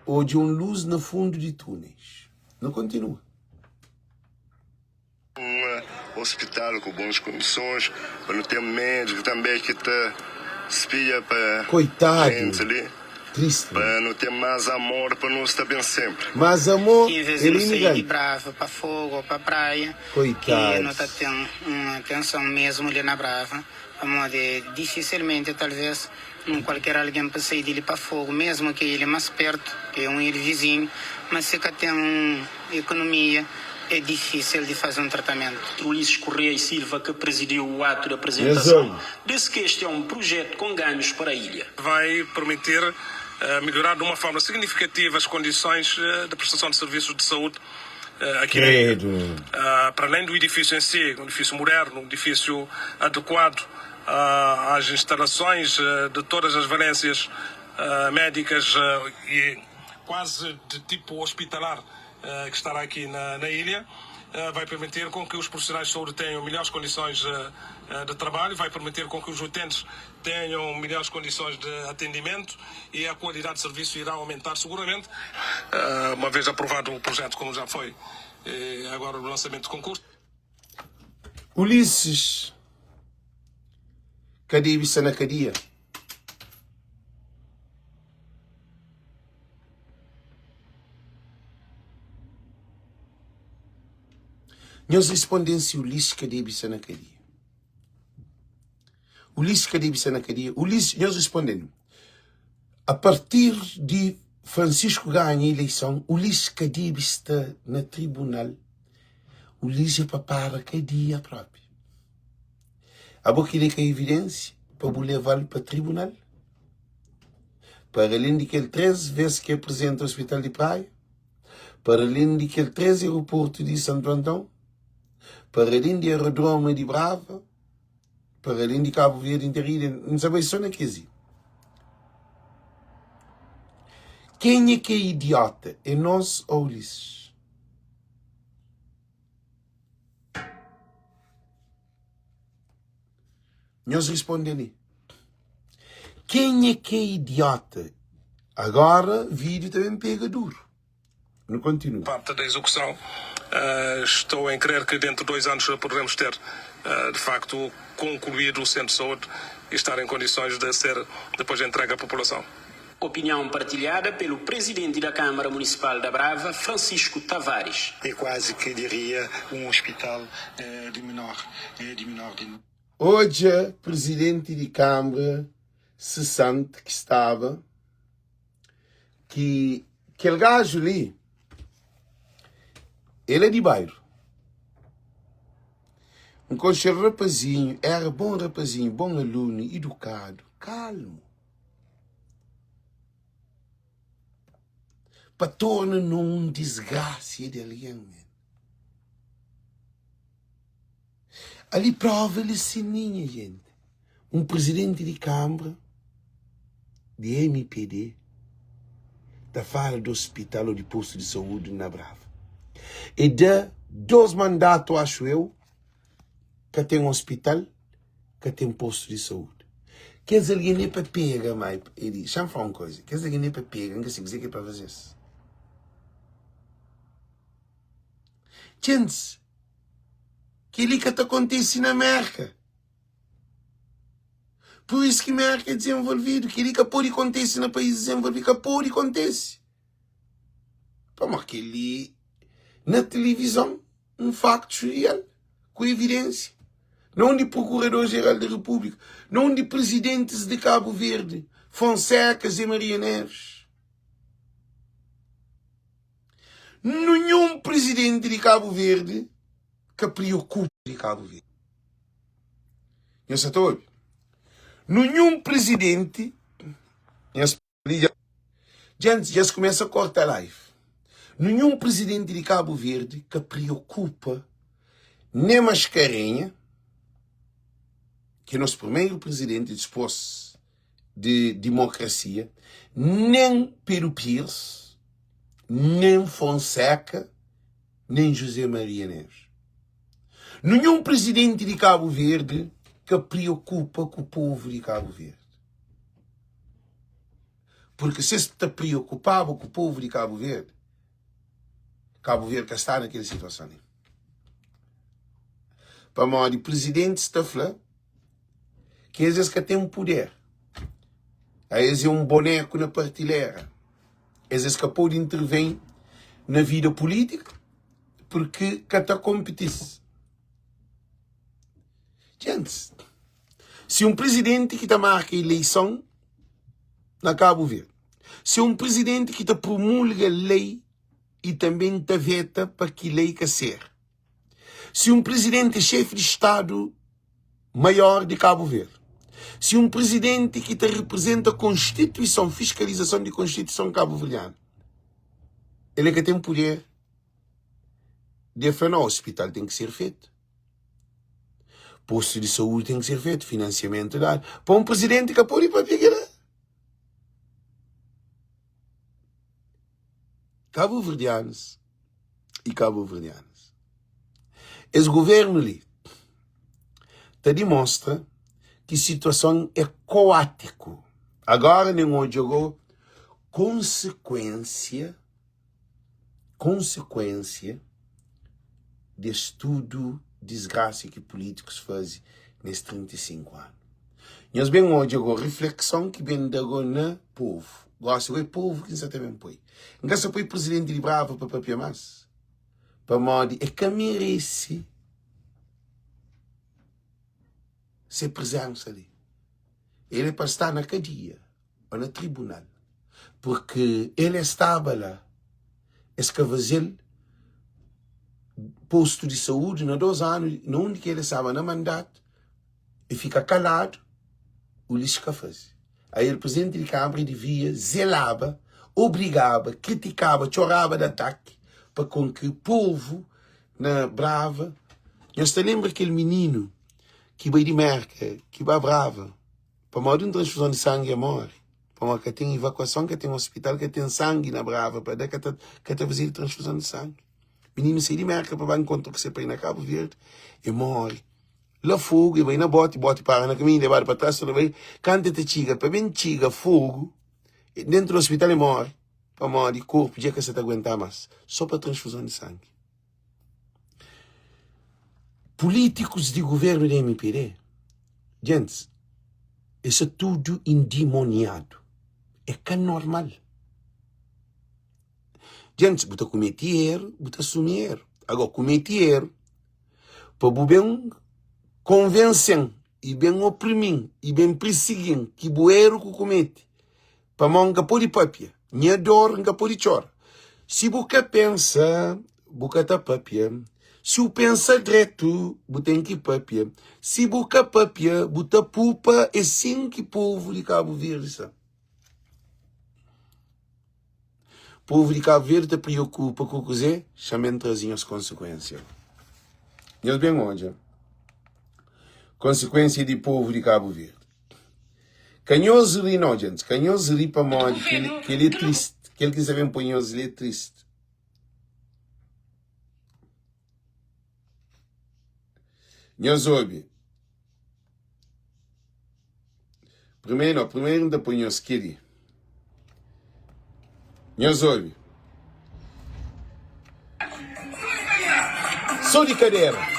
odja un lus na fundu di túneis. Nu kontinua.
Un hospital ku bons kondisons pa nu ten médiku tanbê ki ta spia pa
Koitadu!
klientis li
Tristi.
pa nu ten más amor pa nu sta ben sénpri.
Más amor
Ki envês di
el
nu saí di
imigrante.
Brava pa Fogo ô pa Praia, ki nu ta
Koitadus.
ten un atenson mésmu li na Brava, pamodi difisilmenti talvês un kualker algen pa sai di li pa Fogo, mésmu ki el é más pértu, ki é un ilha vizinhu, ma si ka ten un ekonomia é difísil di faze un tratamentu.
Ulisses Correia e Silva, que presidiu o ato de apresentação, disse que este é um projeto com ganhos para a ilha.
Vai permitir melhorar de uma forma significativa as condições de prestação de serviços de saúde aqui na ilha. Para além do edifício em si, um edifício moderno, um edifício adequado às instalações de todas as valências médicas e quase de tipo hospitalar que estará aqui na, na ilha. Vai permitir com que os profissionais de saúde tenham melhores condições de trabalho, vai permitir com que os utentes tenham melhores condições de atendimento e a qualidade de serviço irá aumentar seguramente, uma vez aprovado o projeto como já foi agora o lançamento do concurso.
Ulisses ka debe sta na kadia. Nhos responde-m si Ulisses ka debe sta na kadia. Ulisses ka debe sta na kadia. Ulisses, nhos responde-m. A partir di Francisco ganha ileison, Ulisses ka debe sta na tribunal. Ulisses é pa para kadia propi. Abo kile ka evidensia pa bu leva-l pa tribunal? Para alén di kel 3 vez ki apresenta Hospital di Praia, para alén di kel 3 aeroportu di Santo Antão, para alén di aerodroma di Brava, para alén di Cabo Verde interu, N sa bai so na kes li. Kenha ki é idiota? É nos ou Ulisses? Nhos responde li. Kenha ki é idiota? Agora vídeo ta ben pega duro. Nu kontinua.
Parte da execução, estou em crer que dentro de dois anos poderemos ter, de facto, concluído o centro de saúde e estar em condições de ser depois entregue à população.
Opinião partilhada pelo presidente da Câmara Municipal da Brava, Francisco Tavares.
É quase que diria um hospital de menor de menor de.
Odja presidenti di Kanbra sesant ki staba ki kel gaju li el é di bairu. N konxe-l rapazinhu, éra bon rapazinhu, bon alunu, idukadu, kalmu. Pa torna na un disgrasia di algen men. Ali prova li sininha jenti. Un presidenti di kanbra di mpd ta fala di ospital o di postu di saúdi na Brava. E da 2 mandatu axu eu ka ten ospital. ka ten postu di saúdi. Kes algen li é pa pega, ma e di, xa-m fla un koza, kes algen li é pa pega, N ka sabe kuzê ki é pa faze-s. Djentis, kel-li ka ta kontise na Mérka. Pur isu ki Mérka é dizenvolvidu. Kel-li ka pode kontise na país dizenvolvidu, ka pode kontise. Pamodi kel-li na tilivizon. Un faktus real, ku evidensia. Na undi Prokurador-Jeral di Repúblika, na undi Prizidentis di Kabu Verdi, Fonseca, Zé Maria Neves. Ninhun Prizidenti di Kabu Verdi ka priokupa di Kabu Verdi. Nhos sa ta obi? Ninhun Prizidenti, nhos. Li dja Dja dja es kumesa korta live. Ninhun presidenti di Cabo Verde ka preokupa nem Mascarenha, ki é nos primeiro presidenti dispos di dimokrasia, nem Pedro Pires, nem Fonseca, nem José Maria Neves. Ninhun presidenti di Cabo Verde ka preokupa ku povo di Cabo Verde. Porque se es ta preocupaba ku povo di Cabo Verde, Cabo Verde ka sta na kel situason li. Pamodi presidentes ta fla ki es es ka ten poder. A es é un boneku na partilera. Es es ka pode intervém na vida política porque ka ta kompetis. Gentes, Si un prizidenti ki ta marka ileison na Kabu Verdi, si un prizidenti ki ta promulga lei i tanben ta veta pa ki lei ka ser, si un prizidenti é xefi di Stadu Maior di Kabu Verdi, si un prizidenti ki ta riprizenta Konstituison, fiskalizason di Konstituison kabuverdianu, el é ka ten puder di el fla, no, ospital ten ki ser fetu. Postu di saúdi ten ki ser fetu, finansiamentu dadu. Pa un prizidenti ka pode papia kila. Kabuverdianus i kabuverdianas. Es governu li ta dimostra ki situason é koátiku. Agora nen odja go konsekuensia konsekuensia des tudu disgrasia ki pulítikus faze nes 35 anu. Nhos ben odja go riflekson ki ben da go na povu. Gosi go é povu ki N sa ta ben poi. N ka sa poi prizidenti di Brava pa papia mas, pamodi e ka merese se prizensa li. El é pa sta na kadia ô na tribunal, purki el é staba la, es ka faze-l postu di saúdi na dos anu, na undi ki el staba na mandatu, e fika kaladu, Ulisses ka faze. Ael prizidenti di Kamara divia zelaba, obrigaba, kritikaba, txoraba di ataki pa kon ki povu na Brava. Nhos ta lenbra kel mininu ki bai di Merka, ki ba Brava, pamodi un transfuzon di sangi e more, pamodi ka ten ivakuason, ka ten ospital, ka ten sangi na Brava pa da, ka ta ka ta fazedu transfuzon di sangi. Mininu sai di Merka pa ba nkontra ku se pai na Kabu Verdi, e more. La Fogu, e bai na boti, boti para na kaminhu, lebadu pa tras, torna bai. Kantu e ta txiga, pa ben txiga Fogu, dentu di ospital e mori, pamodi korpu dja ka sa ta aguenta mas, so pa transfuzon di sangi. Pulítikus di guvernu di mpd, djentis, e sta tudu indimoniadu, e ka normal. Djentis, bu ta kumeti eru, bu ta asumi eru. Agora, kumeti eru, Pa bu ben konvense-m i ben oprimi-m i ben pirsigi-m ki bu eru ku kumete, pamodi N ka pode papia, nha dor N ka pode txora. Si bu ka pensa, bu ka ta papia, si bu pensa dretu, bu ten ki papia, si bu ka papia, bu ta pupa, é sin ki povu di Kabu Verdi sta. Povu di Kabu Verdi ta priokupa ku kuzê? Xa-m traze nhos konsekuensia. Nhos ben odja konsekuensia di povu di Kabu Verdi. Ka nhos ri nau, djentis, ka nhos ri pamodi kel-li é tristi. Kel ki N sta ben poi nhos li é tristi. Nhos obi. Primeru nau, primeru N ta poi nhos kel-li. Nhos obi. So di kadera.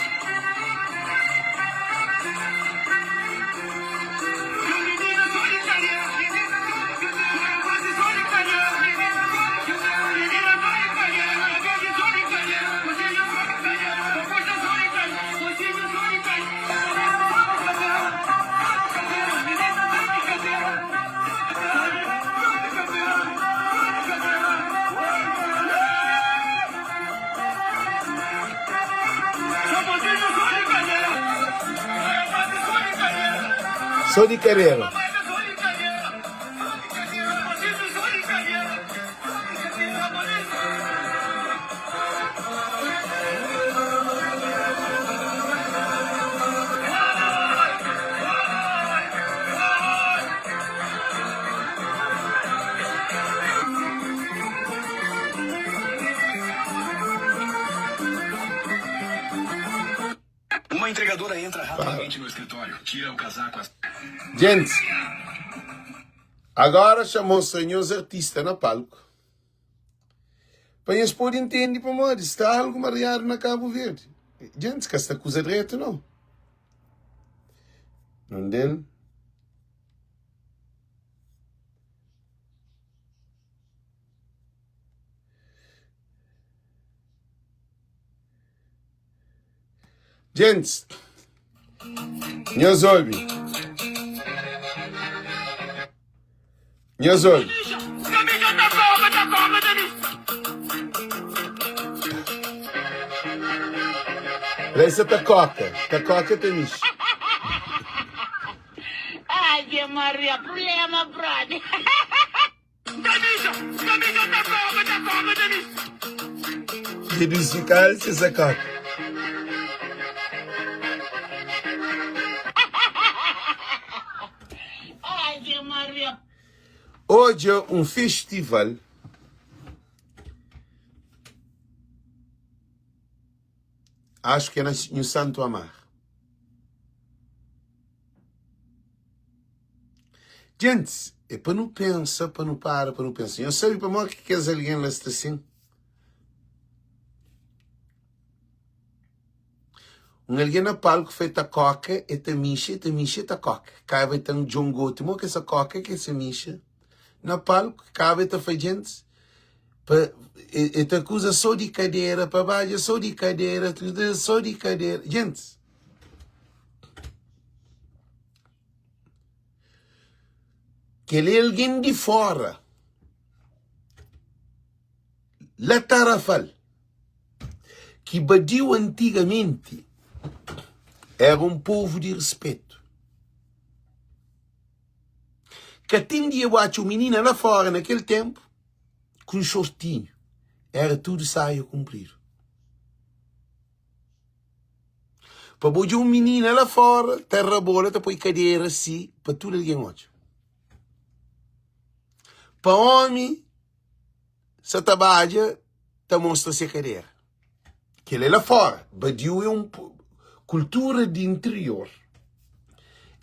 So di karera.
Uma entregadora entra rapidamente no escritório, tira o casaco.
Gente, agora xa mostra nhos artista na palco. Pa nhos pode intende pamodi sta algu mariadu na Kabu Verdi. Djentis ka sta kuza dretu nau. Nunde el? Djentis, nhos obi. Nhos obi. Leisa ta koka, ta koka ta mixi.
Ave Maria, problema, brother.
Reduzi kalsa sa koka. Odja un festival. Acho que é na Nhu Santo Amar. Gentis, é pa nu pensa, pa nu para pa nu pensa. Nhos sabe pamodi ki kes algen la sta sin? Un algen na palku fla el ta koka, el ta mixa, el ta mixa, el ta koka. Kaba el ta djongoti mo ki el sa koka ki el sa mixa na palku. Kaba el ta fla gentis pa el ta kuza so di kadera pa badja, so di kadera, so di kadera. Gentis. Kel é algen di fóra. La Tarrafal, ki badiu antigamenti, éra un povu di rispetu. Ka ten dia bu atxa un minina la fóra na kel ténpu ku un xortinhu. Éra tudu saia kunpridu. Pa bu odja un minina la fóra ta rabola, ta poi kadera si pa tudu algen odja. Pa ómi sa ta badja ta mostra se kadera. Kel-la é la fóra. Badiu é un kultura di interior,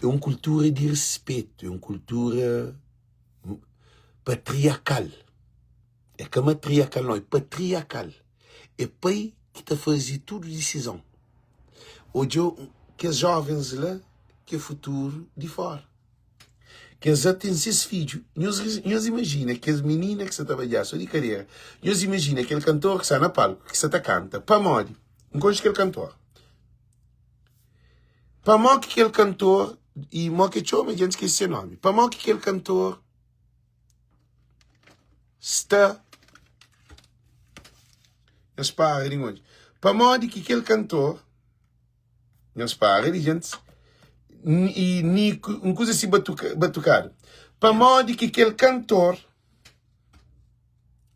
é un kultura di respetu, é un kultura patriarkal. É ka matriarkal nau, é patriarkal. É pai ki ta faze tudu disizon. Odja kes jovens la ki é futuru di fóra. Kes la ten ses fidju. Nhos, nhos imajina kes minina ki sa ta badja so di kadera. Nhos imajina kel kantor ki sta na palku, ki sa ta kanta. Pamodi? N konxe kel kantor. Pamodi ki kel kantor, i mo ki txoma, dja N skese se nomi. Pamodi ki kel kantor sta. Nhos para di ngodja. Pamodi ki kel kantor. Nhos para di gentis i Niku un kuza si batuka, batukadu. Pamodi ki kel kantor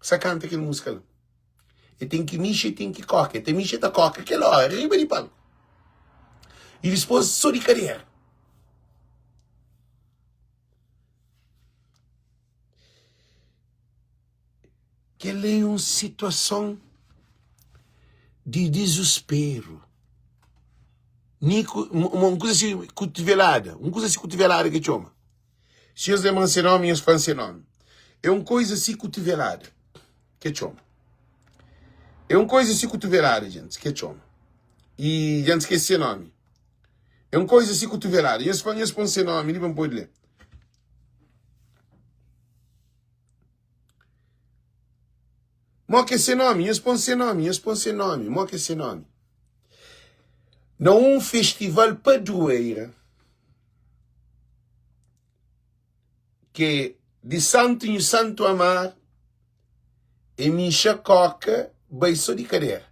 sa kanta kel músika la? E ten ki mixa, e ten ki koka. E ta mixa, e ta koka kel ora riba di palku. I dispôs so di kadera. Kel-la é un situason di dizusperu. Niku, un kuza si kutuvelada, un kuza si kutuvelada ki txoma. Si nhos lenbra se nomi, nhos fla-m se nomi. É un koza si kutuvelada ki txoma. É un koza si kutuvelada, gentis, ki txoma. I dja N skese se nomi. É un koza si kutuvelada. Nhos fla, nhos pon se nomi li pa N pode lé. Mo ke se nomi? Nhos pon se nomi, nhos pon se nomi. Mo ke se nomi? Na un festival padroeira ke di Santu Nhu Santu Amar e minxa koka bai so di kadera.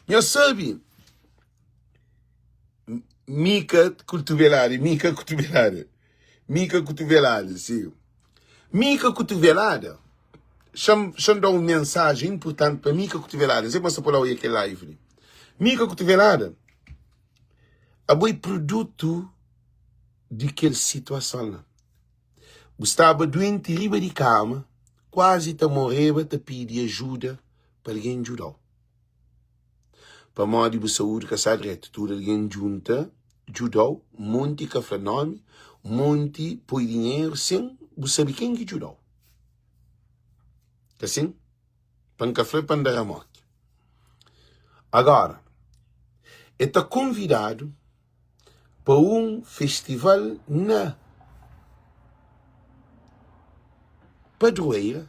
Nhos sabe Mika kutuvelada, Mika kutuvelada, Mika kutuvelada, sim. Mika kutuvelada, xa-m xa-m da un mensajen inpurtanti pa Mika kutuvelada. N sai pa N sta pô-l oia kel live li. Mika kutuvelada, abo é produtu di kel situason la. Bu staba duenti riba di kama, kuazi ta moreba ta pidi ajuda pa algen djuda-u. Pamodi bu saúdi ka sta dretu, tudu algen djunta djuda-u, monti ka fla nomi, monti poi dinheru sen bu sabe ken ki djuda-u. Ka sin? Pa N ka fla pa N da ramoki. Agora, e ta konvidadu pa un festival na Padroeira.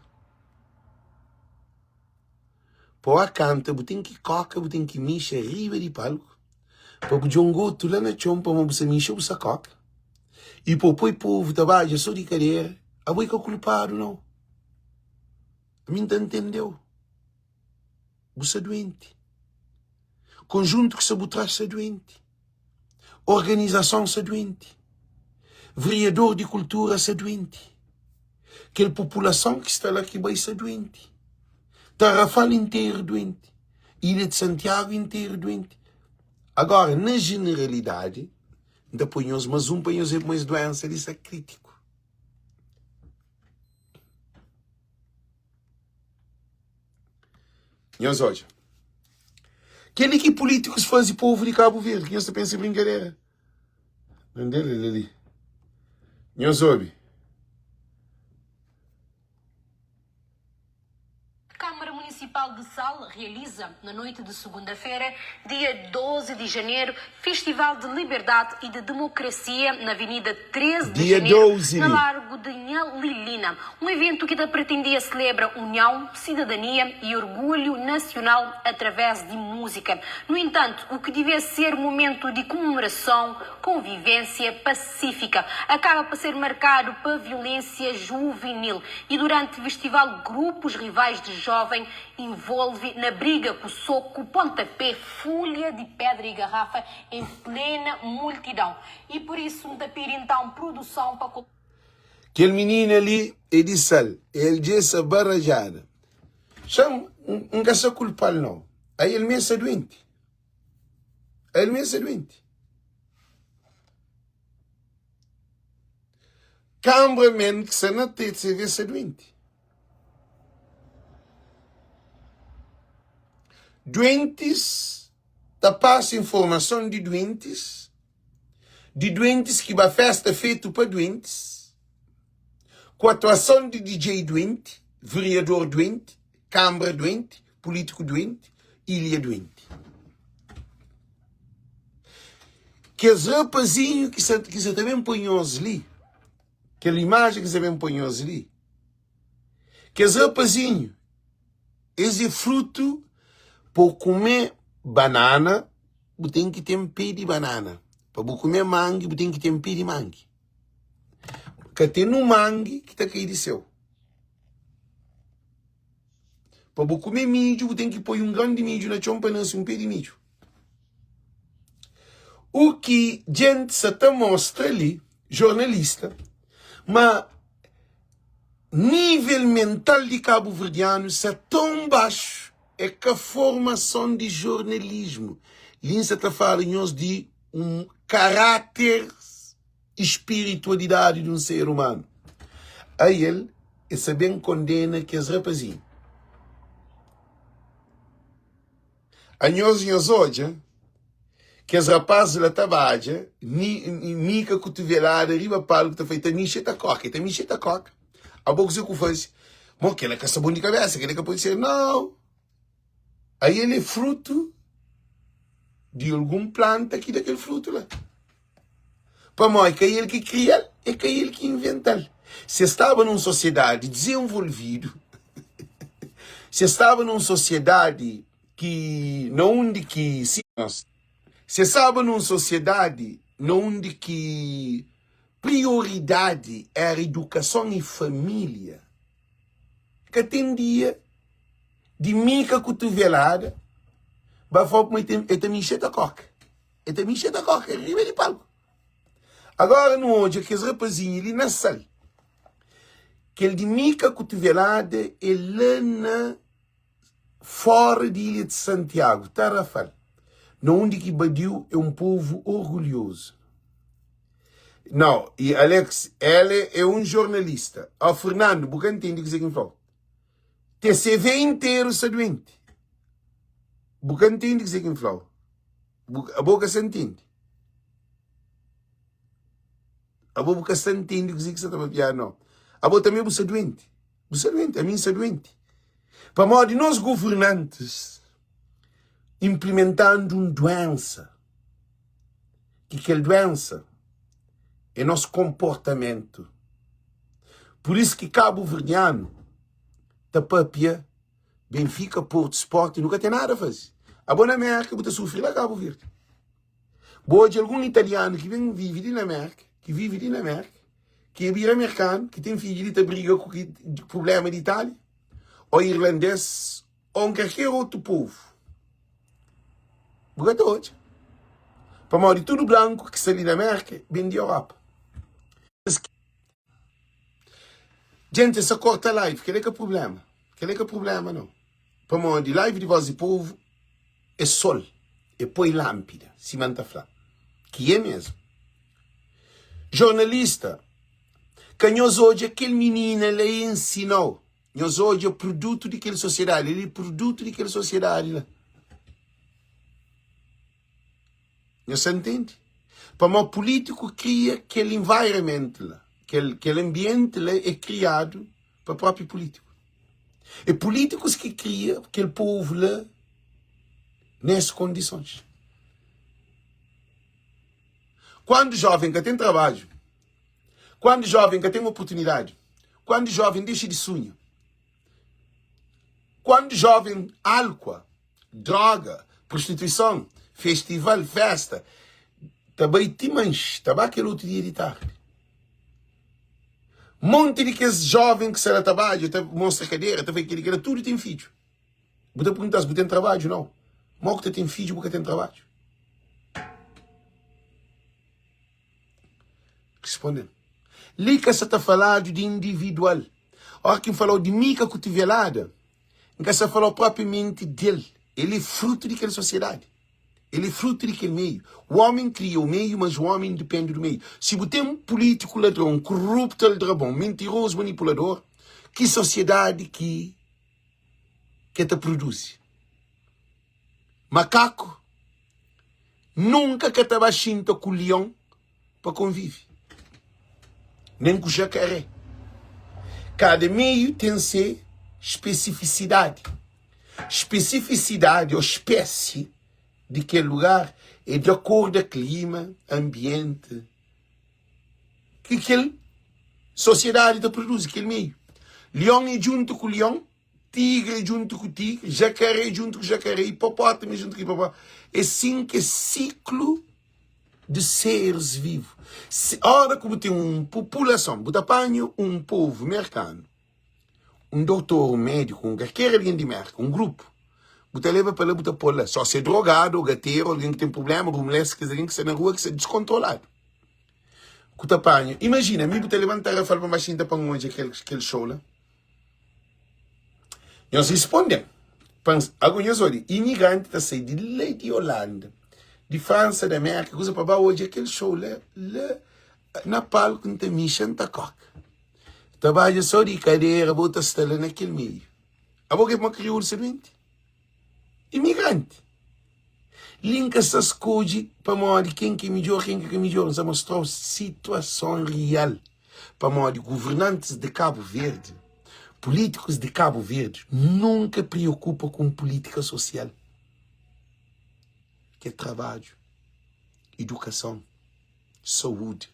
Pa oa kanta bu ten ki koka, bu ten ki mixa riba di palku, pa bu djongotu la na txon pamodi bu sa mixa bu sa koka, i pa bu poi povu ta badja so di kadera, abo i ka kulpadu nau. Ami N ta ntendeu. Bu sa duenti. Konjuntu ki sta bu tras sta duenti. Organizason sta duenti. Veriador di kultura sta duenti. Kel populason ki sta la ki bai sta duenti. Tarrafal interu duenti. Ilha di Santiagu interu duenti. Agora, na jeneralidadi, N ta poi nhos mas un pa nhos ver ma es duensa li sta kritiku. Nhos odja. Kel-li ki pulítikus faze povu di Kabu Verdi, ki nhos ta pensa é brinkadera. Nandel el li. Nhos obi.
Câmara Municipal de Sal realiza, na noite de segunda-feira, dia 12 de janeiro, Festival de Liberdade e de Democracia na Avenida 13 de
Dia
Janeiro,
12
na
li.
Largo de Nha Lilina. Um evento que ta pretendia celebra união, cidadania e orgulho nacional através de música. No entanto, o que devia ser momento de comemoração, convivência pacífica, acaba por ser marcado pa violência juvenil e durante festival grupos rivais de jovem envolve na briga ku soku, pontapé, fulha di pedra y garrafa em plena multidão. E por isso N ta pidi então produção pa.
Kel minina li é di sal, el dja sa barajada. Xa N ka sa kulpa-l nau, ai el mê sa duenti, ai el mê sa duenti. Kanbra men ki sa na TCV sa duenti. Duentis ta pasa informason di duentis, di duentis ki ba festa fetu pa duentis, ku atuason di DJ duenti, vereador duenti, kanbra duenti, pulitiku duenti, ilha duenti. Kes rapazinhu ki sa, ki sa ta ben poi nhos li, kel imajen ki sa ben poi nhos li, kes rapazinhu, es é frutu pa bu kume banana, bu ten ki ten pé di banana. Pa bu kume mangi, bu ten ki ten pé di mangi. Ka ten un mangi ki ta kai di séu. Pa bu kume midju, bu ten ki poi un gran di midju na txon pa nase un pé di midju. U ki djenti sa ta mostra li, jornalista, ma nível mental di kabuverdianu sa ton baxu, é ka formason di jornalismu. Li N sa ta fala nhos di un karáter i spiritualidadi di un ser umanu. Ael e sa ben kondena kes rapazinhu. Anhos nhos odja kes rapazis la ta badja, mika kutuvelada riba palku ta fla, e ta mixe e ta koka, e ta mixe e ta koka. Abo kuzê ku faze? Mo kela ka sta bon di kabesa, kela ka pode ser. Nau! Ael é frutu di algun planta ki da kel frutu la. Pamodi é ka el ki kria-l, é ka el ki inventa-l. Si es staba na un sosiedadi dizenvolvidu, si es staba na un sosiedadi ki na undi ki si es staba na un sosiedadi na undi ki prioridadi éra idukason i família, ka ten dia di mika kutuvelada ba fla ma el ta mixa ta koka. El ta mixa ta koka riba di palku. Agora nu odja kes rapazinhu li na sal. Kel di mika kutuvelada é la na fora di ilha de Santiago, Tarrafal, na undi ki badiu é um povu orgulhozu. Não, e Alex, ela é um jornalista. Ó, oh, Fernando, bu ka ntende kuzê ki N fla-u. TCV interu sta duenti. Bu ka ntende kuzê ki N fla-u. Bu, abo ka sta ntende. Abo bu ka sta ntende kuzê ki sta ta papiadu, não. Abo tanbê bu sta duenti. Bu sta duenti, ami N sta duenti. Pamodi nos governantis implementandu un duensa, ki kel duensa é nos konportamentu. Pur isu ki kabuverdianu ta papia Benfica, Porto, Sporting, nu ka ten nada faze. Abo na Merka bu ta sufri la Kabu Verdi. Bu odja algun italianu ki ben vive li na Merka, ki vive li na Merka, ki e bira merkanu, ki ten fidju li ta briga ku ki problema di Itália, o irlandês, o un kalker otu povu. Bu ka ta odja. Pamodi tudu branku ki sta li na Merka ben di Europa. Djenti sa korta live, kel-li é ka problema. Kel-li é ka problema nau. Pamodi live di Voz di Povu é sol, é poi lánpida, sima N ta fla, ki é mesmu. Jornalista, ka nhos odja kel minina la e ensina-u. Nhos odja produtu di kel sosiedadi li, produtu di kel sosiedadi la. Nhos sa ntende? Pamodi pulítiku kria kel environment la, kel, kel anbienti la é kriadu pa própi pulítiku. É pulítikus ki kria kel povu la nes kondisons. Kuandu jóven ka ten trabadju, kuandu jóven ka ten oportunidadi, kuandu jóven dexa di sunha, kuandu jóven álkua, droga, prostituison, festival, festa, ta bai ti manxi, ta ba kel otu dia di tardi. Monti di kes jóven ki sta la ta badja, ta mostra kadera, ta fai kel-li, kel-la, tudu ten fidju. Bu ta pergunta-s, bu ten trabadju? Nau. Mó ku ta ten fidju bu ka ten trabadju? Responde-m. Li ka sa ta faladu di individual. Óra ki N fala-u di mi ka kutuvelada, N ka sa fala-u propriamenti del. El é frutu di kel sosiedadi. El é frutu di kel meiu. O homem kria o meio, mas o homem depende do meio. Si bu ten pulítiku ladron, kuruptu, aldrabon, mentirozu, manipulador, ki sosiedadi ki ke ta produzi? Makaku nunka ka ta ba xinta ku lion pa konvive, nen ku jakaré. Kada meiu ten se spesifisidadi. Spesifisidadi ô spési di kel lugar é di akordu a klima, anbienti ki kel sosiedadi ta produzi, kel meiu. Lion é djuntu ku lion. Tigre djuntu ku tigre, jakaré djuntu ku jakaré, hipopótamo djuntu ku hipopótamo. É sin ki é siklu di seres vivu. Si, ora ku bu ten un populason, bu ta panha un povu merkanu, un doutor, un médiku, un kalker algen di Merka, un grupu, bu ta leba pa la, bu ta pô-l la. Só si é drogadu, ô gateru, algen ki ten prubléma, rumlés, kes algen ki sta na rua ki sta diskontroladu. Ku ta panha. Imajina, mi bu ta leba-m Tarrafal pa N ba xinta pa N odja kel show la. Nhos risponde-m, pa N. Ago nhos odja, imigranti ta sai di la di Olanda, di Fransa, di Amérika, kuza pa ba odja kel show la, la na palku N ta mixa, N ta koka. Ta badja so di kadera, bo ta sta la na kel meiu. Abo ke pamodi kriolu sta duenti? Imigranti. Li N ka sta skodje pamodi ken ki é midjór, ken ki ka midjór. N sta mostra-u situason real. Pamodi governantis di Kabu Verdi, pulítikus di Kabu Verdi nunka preokupa ku un pulítika sosial, ki é trabadju, idukason, saúdi,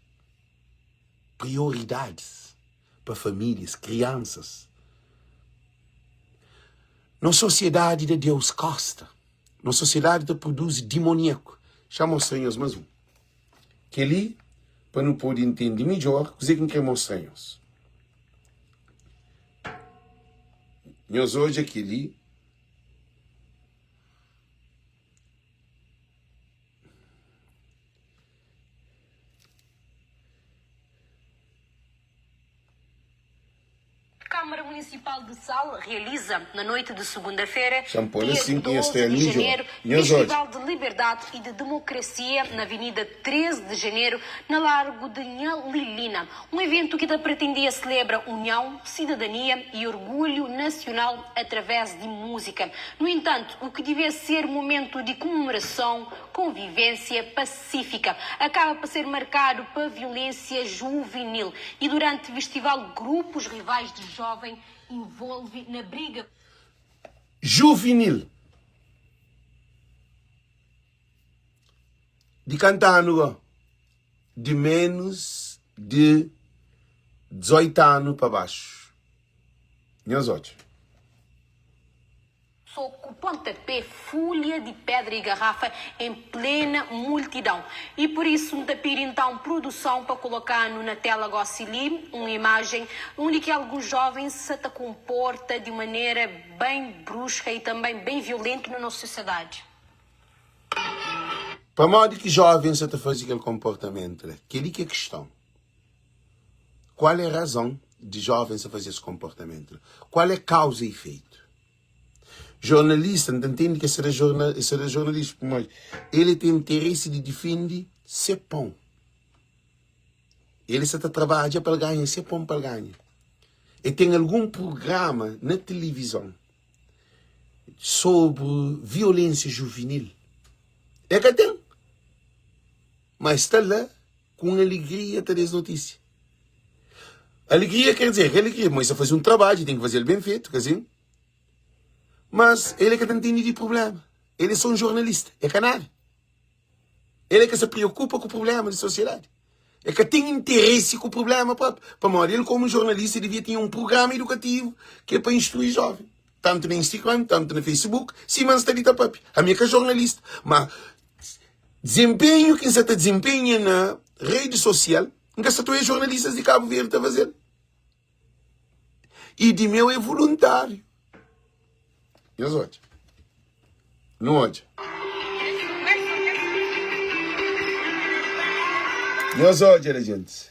prioridadis pa famílias, kriansas. Nos sosiedadi da Deus kosta. Nos sosiedadi ta produzi dimoniaku. Xa mostra nhos mas un. Kel-li pa nu pode intende midjór kuzê ki N krê mostra nhos. Nhos odja kel-li.
Câmara Municipal de Sal realiza, na noite de segunda-feira,
Xa N pô-l
dia
asin ki nhos
12
ta
de
midjór.
janeiro,
Nhos odja.
Festival de Liberdade e de Democracia na Avenida 13 de Janeiro, na Largo de Nha Lilina. Um evento que ta pretendia celebra união, cidadania e orgulho nacional através de música. No entanto, o que devia ser momento de comemoração, convivência, pacífica, acaba pa ser marcado pa violência juvenil e durante festival grupos rivais de jovem envolve na briga.
Juvenil di kantu anu go? Di menus di 18 anu pa baxu. Nhos odja.
Soku, pontapé, fulha di pedra y garrafa em plena multidão. Y por isso N ta pidi então produção pa coloca-nu na tela gosi li um imagem undi ki alguns jovens sa ta comporta di manera bem brusca y também bem violento na nos sociedade.
Pamodi ki jovens sa ta faze kel konportamentu la? Kel-li ki é kiston. Kual é razon di jovens sa faze es konportamentu la? Kual é kauza y ifeitu? Jornalista, N ta ntende ki es ta da jorna, es ta da jornalista pamodi el ten interesi di difende se pon. El sa ta trabadja pa el ganha se pon pa el ganha. E ten algun prugrama na tilivizon sobri violensia juvinil? E ka ten. Ma e sta la ku un aligria ta da es notisia. Aligria ker dizer, ka aligria, ma e sta faze un trabadju, e ten ki faze-l ben fetu, ka sin? Mas el e ka ta ntende di prublema. El e so un jornalista, e ka nada. El é ka sa preokupa ku prublema di sosiedadi. El ka ten interesi ku prublema propi. Pamodi el komu jornalista devia tinha un prugrama idukativu ki é pa instrui joven. Tantu na Instagram, tantu na Facebook, sima N sta li ta papia. Ami é ka jornalista, ma dizenpenhu ki N sa ta dizenpenha na redi sosial, N ka sa ta oia jornalistas di Kabu Verdi ta faze-l. I di meu é voluntário. Nhos odja. Nu odja. Nhos odja la, gentis.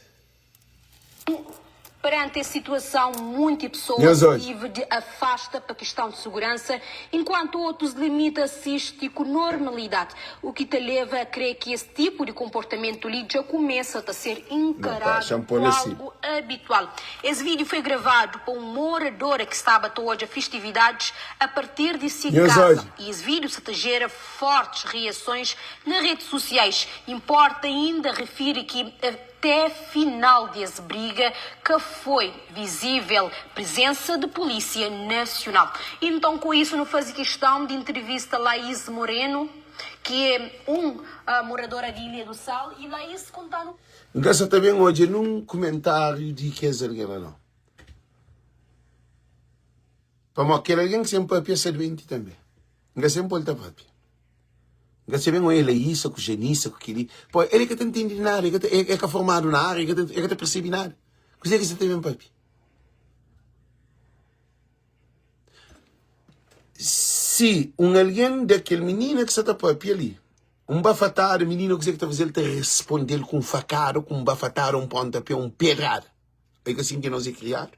Perante es situação, munti pessoas tive de afasta pa questão de segurança, enquanto otus limita assisti ku normalidade, o ki ta leva a kre ki es tipo di komportamentu li dja kumesa ta ser enkaradu ku algu habitual. Es vídeo foi gravadu pa un moradora ki staba ta odja festividadis a partir di si kaza y es vídeo sa ta jera fortes reasons na redes sosiais. Importa inda refiri ki até final di es briga ka foi visível presensa di Polísia Nacional. Inton ku isu nu fazi kistão di entrevista Laís Moreno ki é un moradora di Ilha do Sal y Laís kontanu.
N ka sa ta ben odja nun kumentáriu di kes algen la nau. Pamodi kel algen ki sen papia sta duenti tanbe. N ka sen pô-l ta papia. N ka sa ben odja Laísa ku Janisa ku kel-li. Pô, el ka ta ntende di nada, el ka formadu na ária, el ka ta persebe nada. Kuzê ki sa ta ben papia? Si un algen da kel minina ki sa ta papia li un bafatada, minina kuzê ki ta faze? El ta responde-l ku un fakada, ku un bafatada, un pontapé, un pedrada. É ka sin ki nos é kriadu?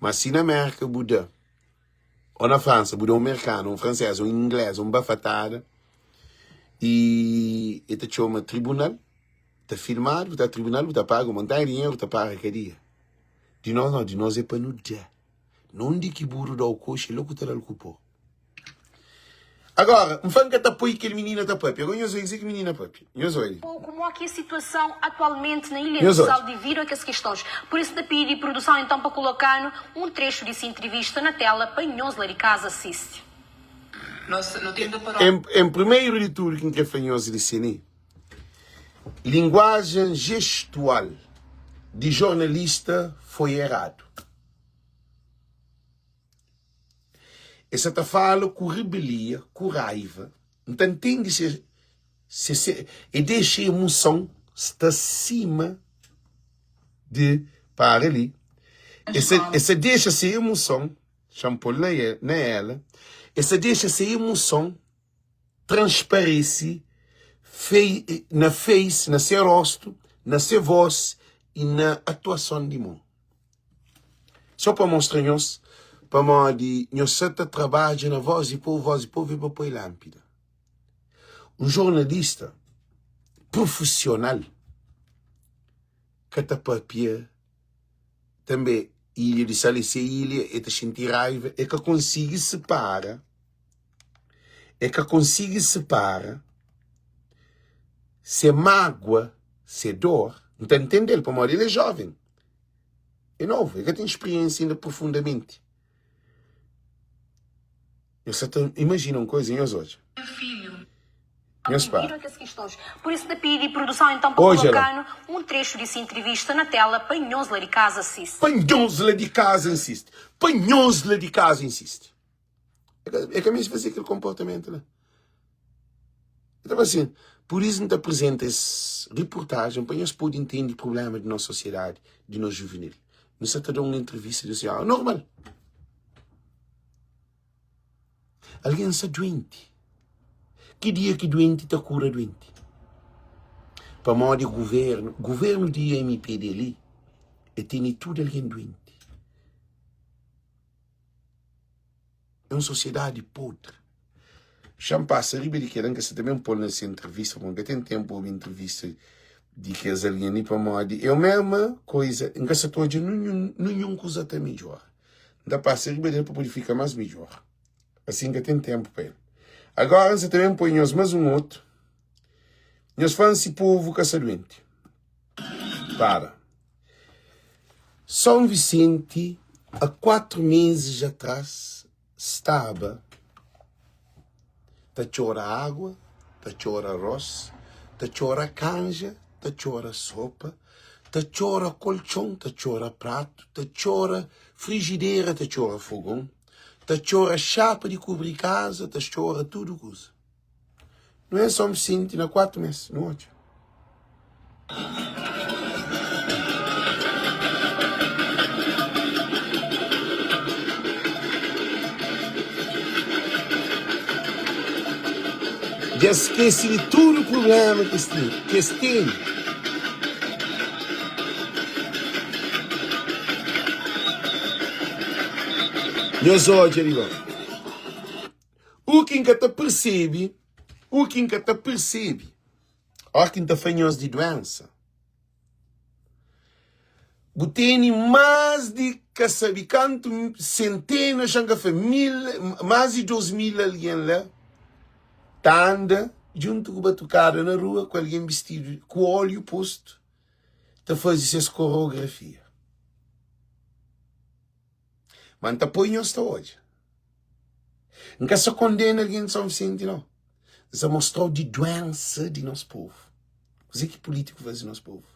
Má si na Mérka bu da, ô na Fransa bu da un merkanu, un fransês, un inglês un bafatada i el ta txoma tribunal, ta filmadu, bu ta tribunal, bu ta paga un montanha di dinheru, bu ta para kadia. Di nos nau, di nos é pa nu da. Na undi ki buru da-u koxi, é la ku ta da-l ku pó. Agora, N fla N ka ta poi kel minina ta papia. Agora nhos oi kuzê ki minina papia. Nhos oi.
Pouco mo ki é situason atualmente na Ilha do Sal devido a kes questões. Por isso ta pidi produção então pa colocano um trecho desse entrevista na tela pa nhos la di casa assiste.
Em, em primeiro di tudo ki N kre fla nhos li sini, linguagem gestual di jornalista foi errado. E sa ta fala ku rebelia, ku raiva. N ta ntende se, se, se e dexa emoson sta sima di para li. E sa, e sa dexa se emoson, xa-m pô-l na, na ela, e sa dexa se emoson transparese fei, na face, na se rostu, na se voz i na atuason di mon. Só pa mostra nhos pamodi nhos sa ta trabadja na voz di povu, voz di povu é pa poi lánpida. Un jornalista prufisional ka ta papia tanbe ilha di sal é se ilha, el ta xinti raiva, el ka konsigi sipara, el ka konsigi sipara se mágua, se dor, N ta ntende-l pamodi el é jóven. É novu, el ka ten spiriénsia inda profundamenti. Nhos sa ta imajina un kuza, nhos odja. Nhos para.
Por isso ta pidi produção então pa
Odja la.
colocano um trecho desse entrevista na tela pa nhos la di casa assiste.
Pa nhos la di casa insiste. Pa nhos la di casa insiste. É ka meste faze kel konportamentu la. El ta fla asin, Pur isu N ta aprizenta es riportajen pa nhos pode intende prubléma di nos sosiedadi, di nos juvenil. Nu sa ta da un entrivista di un sinhora normal. Algen sta duenti. Ki dia ki duenti ta kura duenti? Pamodi guvernu, guvernu di MPD li, e tene tudu algen duenti. É un sosiedadi podri. Xa-m pasa riba di kel-la, N ka sa ta ben pô-l na se entrivista, pamodi N ka ten ténpu pa obi entrivista. Di kes algen li pamodi é mesma koisa N ka sa ta odja ninhun ninhun kuza ta midjora N ta pasa riba del pa pode fika más midjor asi N ka ten ténpu pa el Agora N sa ta ben poi nhos más un otu Nhos fla-m si povu ka sta duenti Para São Vicente a 4 meses atrás staba ta txora agua, ta txora arroz, ta txora kanja, ta txora sopa, ta txora koltxon, ta txora pratu, ta txora frijidera, ta txora fogon, ta txora xapa di kubri kaza, ta txora tudu kuza. Nu é só xinti na 4 mês, nu odja. Dja skese di tudu prubléma ki es tinha, ki es tene. Nhos odja li gó. U ki N ka ta persebe, u ki N ka ta persebe, óra ki N ta fla nhos di duénsa, bu tene más di ka sabe kantu senténas, xa N ka fla mil, más di 2000 algen la ta anda djuntu ku batukada na rua ku algen bistidu ku óliu postu ta faze ses koreografia. Ma N ta poi nhos ta odja. N ka sa kondena algen di São Vicente, nau. N sa mostra-u di duensa di nos povu. Kuzê ki pulítiku faze nos povu?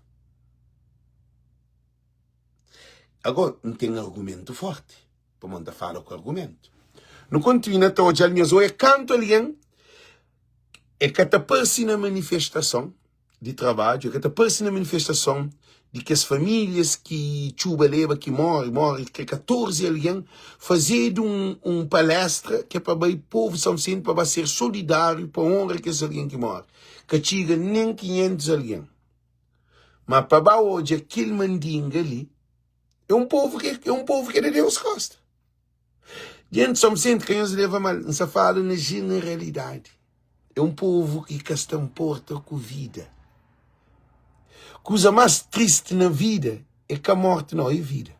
Agora, N ten argumentu forti, pamodi N ta fala ku argumentu. Nu kontinua ta odja-l nhos odja kantu algen e ka ta parse na manifestason. di trabadju, e ka ta parse na manifestason di kes famílias ki txuba leba, ki móre, móre ke 14 algen, fazedu un, un palestra ke pa bai povu di São Vicente pa ba ser solidáriu pa onra kes algen ki móre. Ka txiga nen 500 algen. Ma pa ba odja kel mandinga li, é un povu ke, é un povu ke da Deus kosta. Djenti São Vicente, ka nhos leva mal, N sa fala na jeneralidadi. É un povu ki ka sta nporta ku vida. Kuza más tristi na vida é ka morti nau, é vida.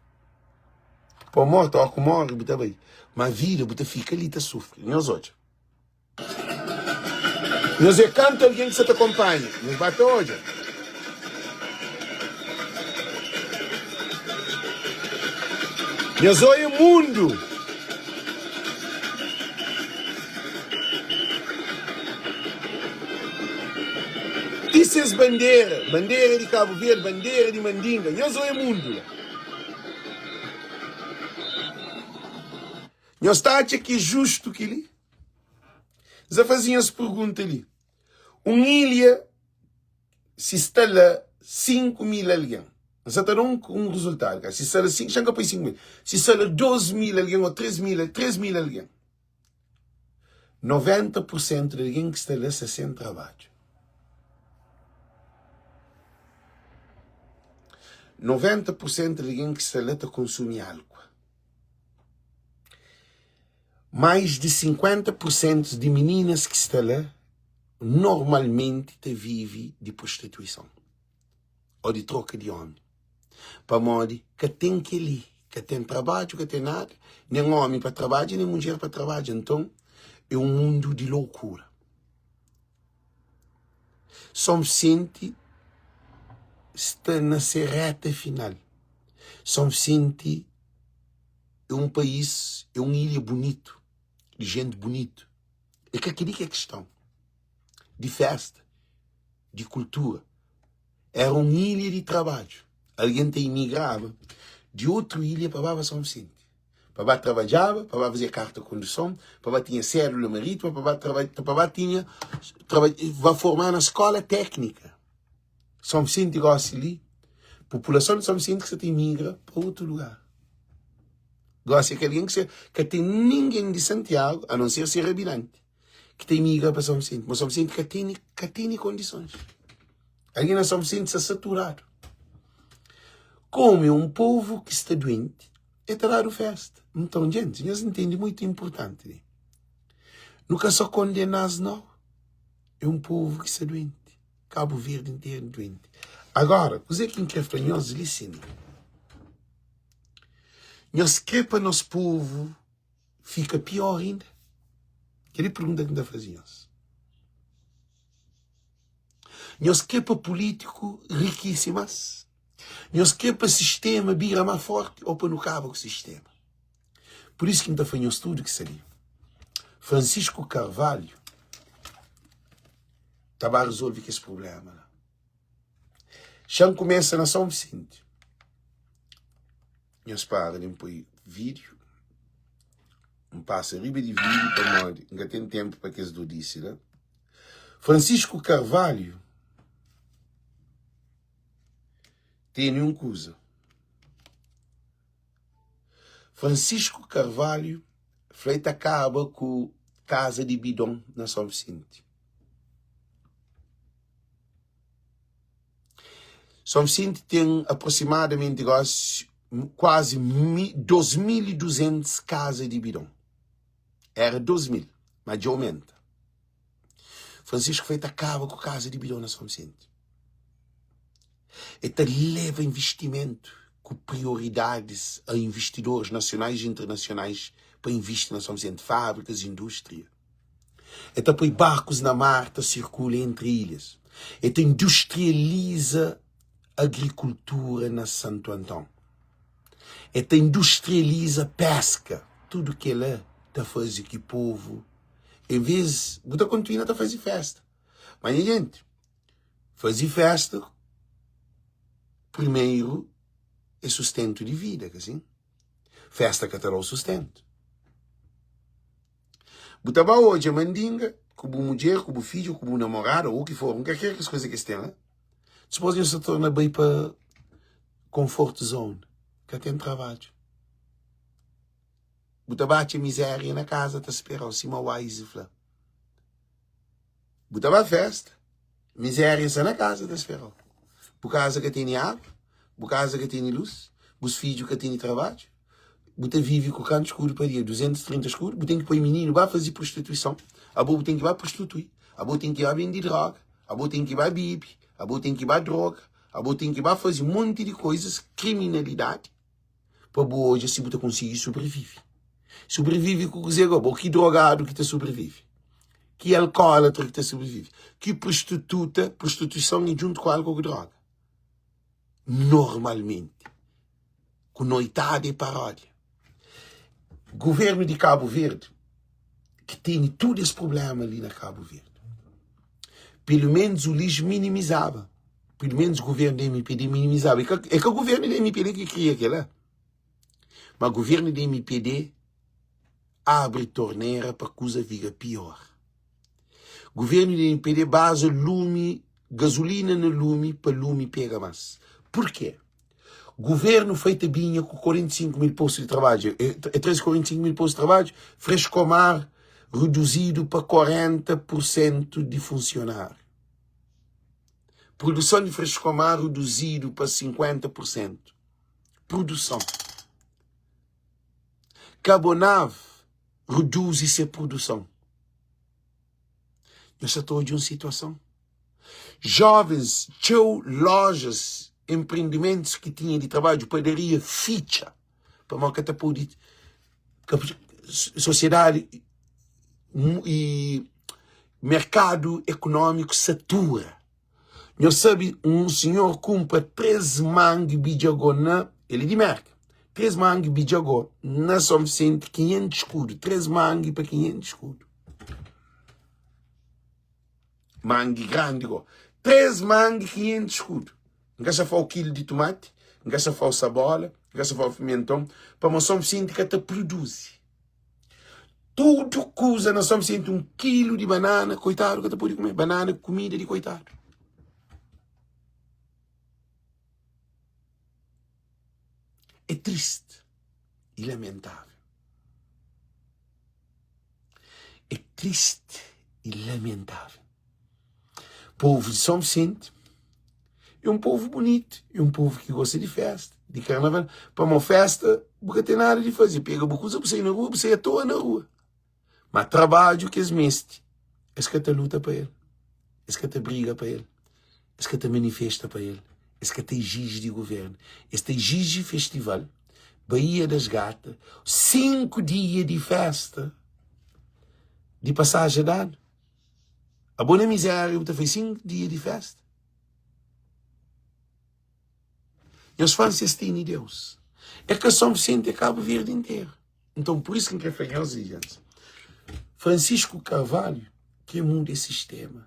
Pa morti, óra ku móre bu ta bai, má vida bu ta fika li ta sufri. Nhos odja. Nhos é kantu algen ki sa ta konpanha, nhos ba ta odja. Nhos oia mundu. Ti ses bandera, bandera di Kabu Verdi, bandera di Mandinga, nhos oia mundu la. Nhos ta atxa ki é justu kel-li? N sa faze nhos pergunta li. Un ilha si sta la 5 mil algen, N sa ta da un, un rezultadu, ka? Si sta la 5, xa N ka poi 5 mil, si sta la 2 mil algen ô 3 mil, 3 mil algen, 90 pur sentu di algen ki sta la sta sen trabadju. 90 pur sentu di algen ki sta la ta konsumi álkua. Mais di 50 pur sentu di mininas ki sta la normalmenti ta vive di prostituison ô di troka di ómi. Pamodi ka ten kel-li, ka ten trabadju, ka ten nada, nen ómi pa trabadja, nen mudjer pa trabadja. Nton, é un mundu di lokura. São Vicente sta na se reta final. São Vicente é un país, é un ilha bunitu, di jenti bunitu. É ka kel-li ki é kistãu di fésta, di kultura. Éra un ilha di trabadju. Algen ta imigraba di otu ilha pa baba São Visenti, pa ba trabadjaba, pa ba fazia karta konduson, pa ba tinha sédula marítima, pa ba traba, pa ba tinha, traba, ba formá na skóla téknika. São Visenti gósi li, populason di São Visenti ki sa ta imigra pa otu lugar. Gósi é kel algen ki sa ka ten ningen di Santiagu, a non ser si é rabidanti, ki ta imigra pa São Visenti. Ma São Visenti ka tene, ka tene kondisons. Algen na São Visenti sta saturadu. Komu é un povu ki sta duenti, e ta dadu festa. Nton, djentis, nhos ntende muitu inpurtanti li. Nu ka sa kondena-s, nau. É un povu ki sta duenti. Kabu Verdi interu duenti. Agora, kuzê ki N krê fla nhos li sin? Nhos krê pa nos povu fika pior inda? Kel-li pergunta ki N ta faze nhos. Nhos krê pa pulítiku rikise más? Nhos krê pa sistéma bira más fórti ô pa nu kaba ku sistéma? Pur isu ki N ta fla nhos tudu ki sta li, Francisco Carvalho ta ba rezolve kes prubléma la. Xa-m kumesa na São Vicente. Nhos para di N poi vídiu. N pasa riba di vídiu pamodi N ka ten ténpu pa kes dodisi la. Francisco Carvalho tene un kuza. Francisco Carvalho fla e ta kaba ku kaza di bidon na São Vicente. São Vicente ten aproximadamenti gosi kuazi 2200 kaza di bidon. Era 2000, ma dja aumenta. Francisco fla e ta kaba ku kaza di bidon na São Vicente. E ta leva investimentu ku prioridadis a investidores nasionais i internasionais pa invisti na São Vicente, fábrikas, indústria. E ta poi barkus na mar ta sirkula entri ilhas. E ta industrializa agrikultura na Santu Anton. E ta industrializa peska. Tudu kela ta faze ki povu, en vez, bu ta kontinua ta faze festa. Ma nha jenti, Faze festa primeiro é sustento di vida, ka sin? Festa ka ta dau sustento. Bu ta ba odja mandinga ku bu mudjer, ku bu fidju, ku bu namorada ou ki for, un ka kre kes kuza ki es ten la. Dipôs nhos ta torna bai pa comfort zone, ka ten trabadju. Bu ta ba atxa miséria na kaza ta sperau, sima Wise fla. Bu ta ba festa, miséria sta na kaza ta spera-u. Bu kaza ka tene agu, bu kaza ka tene lus, bus fidju ka tene trabadju, bu ta vive ku kantu skudu pa dia? 230 skudu? Bu ten ki poi mininu ba faze prostituison, abo bu ten ki ba prostitui, abo ten ki ba bende droga, abo ten ki ba bibi, abo ten ki ba droga, abo ten ki ba faze monti di koizas, kriminalidadi. pa bu odja si bu ta konsigi sobrevive. Sobrevive ku kuzê go? Bo ki drogadu ki ta sobrevive? Ki alkólatra ki ta sobrevive? Ki prostituta? Prostituison é djuntu ku álkol ku droga. Normalmenti. Ku noitada e paródia. Governu di Kabu Verdi ki tene tudu es problema li na Kabu Verdi. Pelu menus Ulis minimizaba. Pelu menus governu di MPD minimizaba. É ka, é ka governu di MPD ki kria kela. Ma governu di MPD abri tornera pa kuza fika pior. Governu di MPD baza lumi, gasolina na lumi pa lumi pega mas. Purkê? Governu foi ta binha ku 45 mil postu di trabadju. E traze 45 mil postu di trabadju, Frescomar reduzidu pa 40 pur sentu di funsionáriu. Produson di Frescomar reduzidu pa 50 pur sentu. Produson. Cabonav reduzi se produson. Nhos sa ta odja un situason? Jovens, txeu lojas, empreendimentus ki tinha di trabadju, padaria fitxa, pamodi ka ta pode, sosiedadi i merkadu ekonómiku satura. Nhos sabe, un sinhor kunpra 3 mangi bidjagó na, el é di Merka, 3 mangi bidjagó na Son Visenti, 500 skudu, 3 mangi pa 500 skudu. Mangi grandi go. 3 mangi 500 skudu. N ka sa fau kilu di tumati, N ka sa fau sabola, N ka sa fau pimenton, pamo Son Visenti ka ta produzi. Tudu kuza na Son Visenti, un kilu di banana, koitadu ka ta pode kume. Banana é kumida di koitadu. É triste e lamentável. É triste e lamentável. Povo de São Vicente é um povo bonito, é um povo que gosta de festa, de carnaval. Para uma festa, bu ka tem nada de fazer. Pega bu kuza, bu sai na rua, bu sai à toa na rua. Mas trabalho que eles meste, eles ka ta luta pa el, eles ka ta briga pa el. Es ka ta manifesta pa el, es ka ta exige di governo, es ta exige festival, Baía das Gata, 5 dia di festa di pasaja di anu. Abo na miséria bu ta fai 5 dia di festa? Nhos fla si es tene Deus. É ka São Vicente, é Cabo Verde inteiro. Então, por isso que N kre fla nhos, gentis, Francisco Carvalho kre muda es sistema.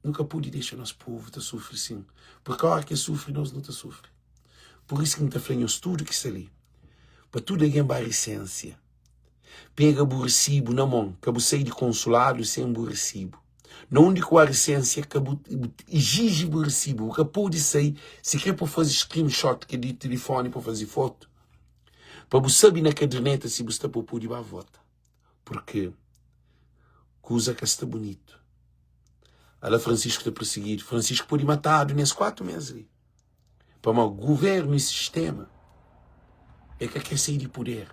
Nu ka pode dexa nos povu ta sufri sin, porque ora ki es sufri, nos nu ta sufri. Por isso ki N ta fla nhos tudu ki sta li, pa tudu algen ba risensia, pega bu risibu na mon, ka bu sai di konsuladu sen bu risibu. Na undi ku a risensia ka bu exige bu risibu, bu ka pode sai si kre pa faze screenshot ke di tilifoni pa faze foto, pa bu sabe na kaderneta si bu sta pa bu pode ba vota. Porque kuza ka sta bunitu. Ala Francisco ta perseguidu. Francisco pode matadu nes 4 mes li. Pamodi governo e sistema é ka kre sai di poder.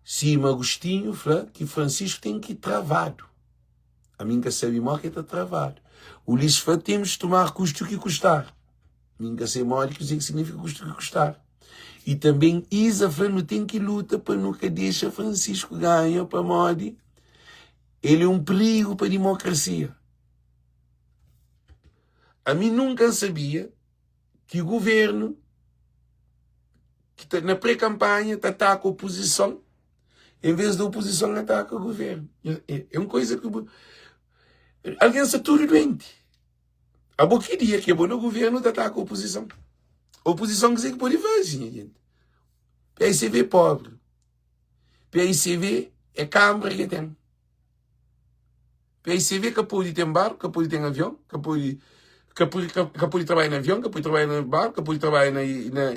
Sima Agostinho fla ki Francisco tem ki travadu. Ami nka sabe modi ki ta travadu. Ulisses fla temos de tomar custe o que custar. Mi nka sei modi ki kuzê ki signifika custe o que custar. E também Isa fla nu tem ki luta pa nu ka dexa Francisco ganha pamodi ele é um perigo pa dimokrasia. Ami nunka N sabia ki governo ki ta na pré-kampanha ta ataka opozison em vez di opozison ataka governo. É un koisa ki bu algen sta tudu duenti. Abo ki dia ki abo na governo ta ataka opozison? Opozison kuzê ki pode faze, nha gente? PICV é pobre. PICV é kambra ki ten. PICV ka pode ten barku, ka pode ten avion, ka pode ka pode ka pode trabalha na avion, ka pode trabalha na barku, ka pode trabalha na na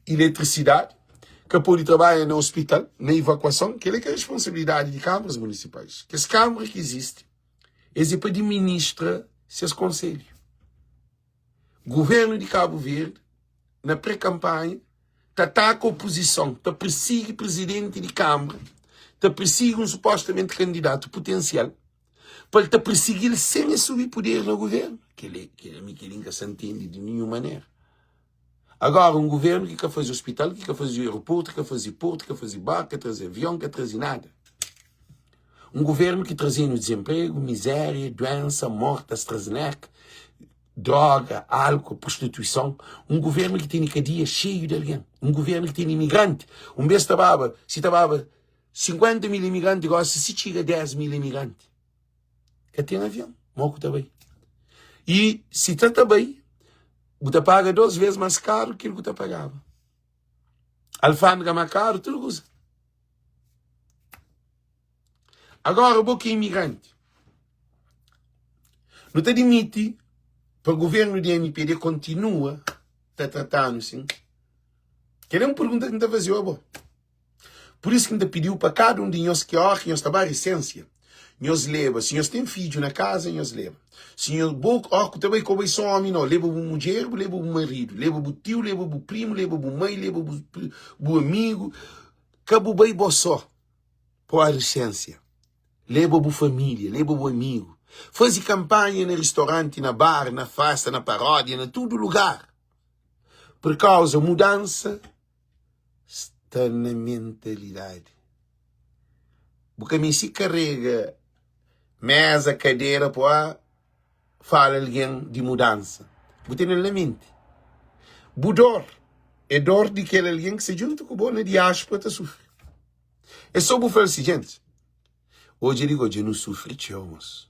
eletrisidadi, ka pode trabalha na hospital, na evakuason. Kel-li ka é responsabilidadi di kamaras munisipais. Kes kamara ki izisti, es é pa administra ses konselhu. Governu di Kabu Verdi, na pré-kanpanha, ta ataka opozison, ta pirsigi prizidenti di Kanbra, ta pirsigi un supostamenti kandidatu putensial, pa el ta pirsigi-l sen el subi puder na governu. Kel-li, kel-li, ami kel-li N ka sa ntende di ninhun manera. Agora, un governu ki ka faze ospital, ki ka faze aeroportu, ki ka faze portu, ki ka faze barku, ka traze avion, ka traze nada. Un governu ki traze-nu dizenpregu, mizéria, duensa, morti, AstraZeneca, droga, álcool, prostituison. Un governu ki tene kadia xeiu di algen. Un governu ki tene imigranti. Un bes ta baba, si ta baba 50 mil imigranti, gosi si txiga 10 mil imigranti. Ka ten avion, mo ku ta bai. I si ta ta bai, bu ta paga dos vez mas karu kil ku ta pagaba. Alfândega ma karu, tudu kusa. Agora bo ki é imigranti, nu ta dimiti pa governu di MPD kontinua ta trata-nu sin? Kel é un pergunta ki N ta faze-u abo. Pur isu ki N ta pidi-u pa kada un di nhos ki óra ki nhos ta ba risensia, nhos leba, si nhos ten fidju na kaza, nhos leba. Si nhos, bo, óra ku ta bai, ka bu bai sô ómi nau, leba bu mudjer, bu leba bu maridu, leba bu tiu, leba bu primu, leba bu mai, leba bu, bu amigu. Ka bu bai bo sô pa risensia. Leba bu família, leba bu amigu. Faze kanpanha na ristoranti, na bar, na festa, na paródia, na tudu lugar. Pur kauza mudansa sta na mentalidadi. Bu ka meste karega meza, kadera pa fala algen di mudansa. Bu tene-l na menti. Bu dor é dor di kel algen ki sta djuntu ku bo na diáspora ta sufri. É sô bu fla-l si, Gentis, odja li go, dja nu sufri txeu, mos.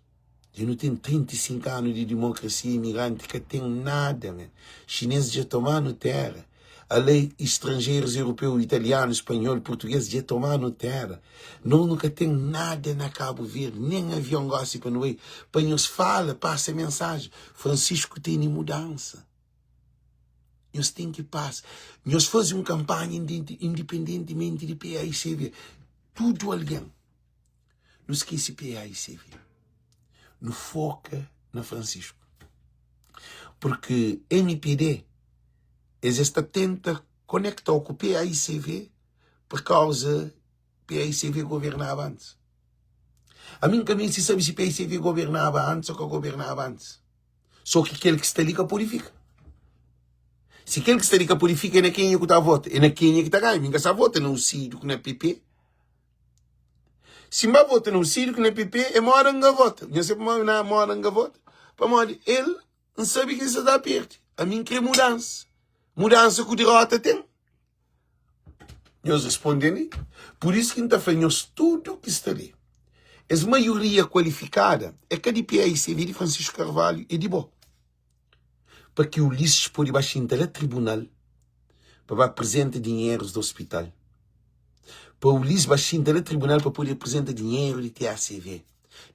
Dja nu ten 35 anu di dimokrasia, imigranti ka ten nada, men. Xinês dja toma-nu téra. Ala istranjerus europeu, italianu, spanhol, purtugês dja toma-nu téra. Nos nu ka ten nada na Kabu Verdi, nen avion gosi pa nu bai. Pa nhos fala, pasa mensajen, Francisco tene mudansa. Nhos ten ki pasa. Nhos faze un kanpanha independentimenti di PAICV. Tudu algen. Nu skese PAICV. Nu foka na Francisco. Porque MPD, es es ta tenta konekta-u ku PAICV por kauza PAICV governaba antis. Ami N ka meste sabe si PICV gobernaba antis o ka gobernaba antis. So ki kel ki sta li ka pode fika. Si kel ki sta li ka pode fika, é na kenha ku ta vota? É na kenha ki ta ganha. Mi N ka sa vota na Usidu ku na PP. Si N ba vota na Usidu ku na PP, é moda N ka vota. Nha sabe pamodi na moda N ka vota? Pamodi el, N sabe ki el sa ta perde. Ami N kre mudansa. Mudansa ku dirota ten? Nhos responde li. Pur isu ki N ta fla nhos tudu ki sta li, es maioria kualifikada é ka di PAICV, di Francisco Carvalho, é di bo. Pa ki Ulisses pode ba xinta la tribunal pa ba apresenta dinherus di ospital. Pa Ulisses ba xinta la tribunal pa pode apresenta dinheru di TACV,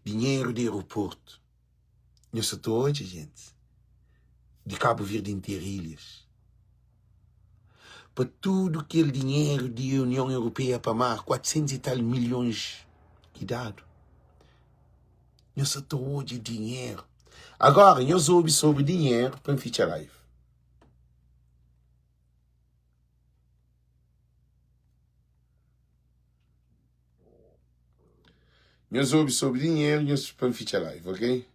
dinheru di aeroportu. Nhos sa ta odja gentis di Kabu Verdi interu ilhas pa tudu kel dinheru di Union Europeia pa mar 400 i tal milhons ki dadu. Nhos sa ta odja dinheru. Agora nhos obi sobri dinheru pa N fitxa live. Nhos obi sobri dinheru nhos pa N fitxa live, ok?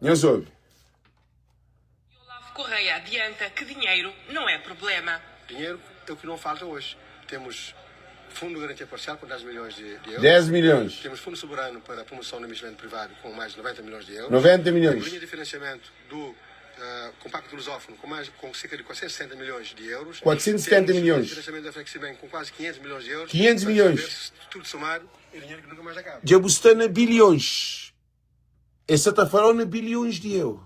Nhos obi.
Olavo Correia adianta que dinheiro não é problema.
Dinheiro é o que não falta hoje. Temos Fundo de Garantia Parcial com 10 milhões de, de euros.
10 milhões.
Temos Fundo Soberano para a Promoção do Investimento Privado com mais de 90 milhões de euros.
90 milhões.
Temos linha de financiamento do Compacto Lusófono com mais com cerca de 470 milhões de euros.
470
Temos
milhões.
financiamento da Flexibank com quase 500 milhões de euros.
500 milhões.
Tudo somado é dinheiro que nunca mais acaba.
Dja bu sta na bilhões. Es sa ta fala-u na bilhões di euro.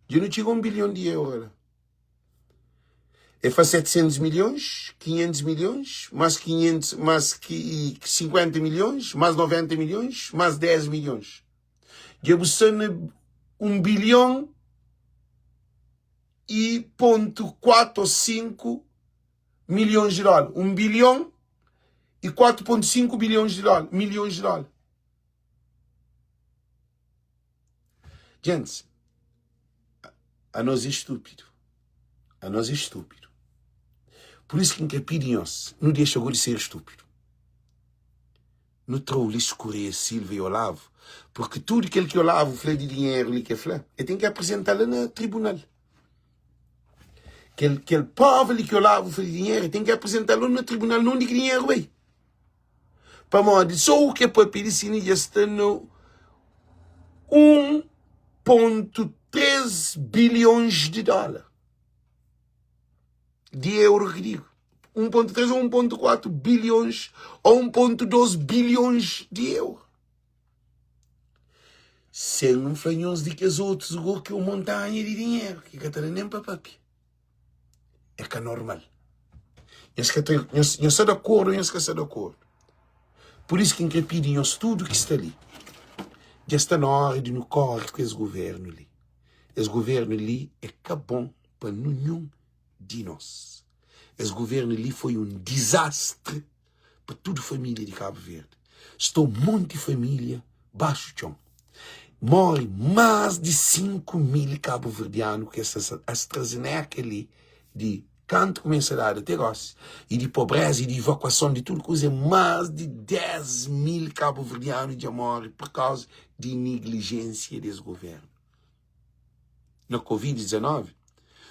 Dja nu txiga un bilhon di euro la. E fla 700 milhões, 500 milhões, más 500, más 50 milhões, más 90 milhões, más 10 milhões. Dja bu sta na 1 bilhon e pontu 4 ou 5 milhões di dólar. 1 bilhon e 4.5 bilhões di dólar, milhões di dólar. Gents, anos é estúpido. Anos é estúpido. Por isso ki N ka pidi nhos, nu dexa go di ser estúpido. Nu tra Ulisses Correia Silva e Olavo, porque tudo kel ki Olavo fla di dinheiro li ke fla, el ten ki apresenta la na tribunal. Kel, kel prova li ki Olavo fla di dinheiro, el ten ki apresenta la na tribunal, nundi ki dinheiro bai. Pamodi so u ke papia di sini dja sta na 1.3 bilhons di dólar. Di euro ki digo. 1.3 ou 1.4 bilhons ou 1.2 bilhons di euro. Sen N fla nhos di kes otus go ki un montanha di dinheru ki ka ta da nen pa papia. É ka normal. Nhos ka ta, nhos, nhos sta di akordu ou nhos ka sta di akordu? Pur isu ki N kre pidi nhos tudu ki sta li, dja sta na óra di nu kóre ku es govérnu li. Es govérnu li é ka bon pa ninhun di nos. Es govérnu li foi un dizastri pa tudu família di Kabu Verdi. Sta un monti família baxu txon. Móre más di 5 mil kabuverdianu ku kes AstraZeneca li di kantu kumesa dadu te gósi y di pobréza y di ivakuason di tudu kuza más di 10 mil kabuverdianu dja móre pur kauza di niglijénsia di es govérnu. na Covid 19,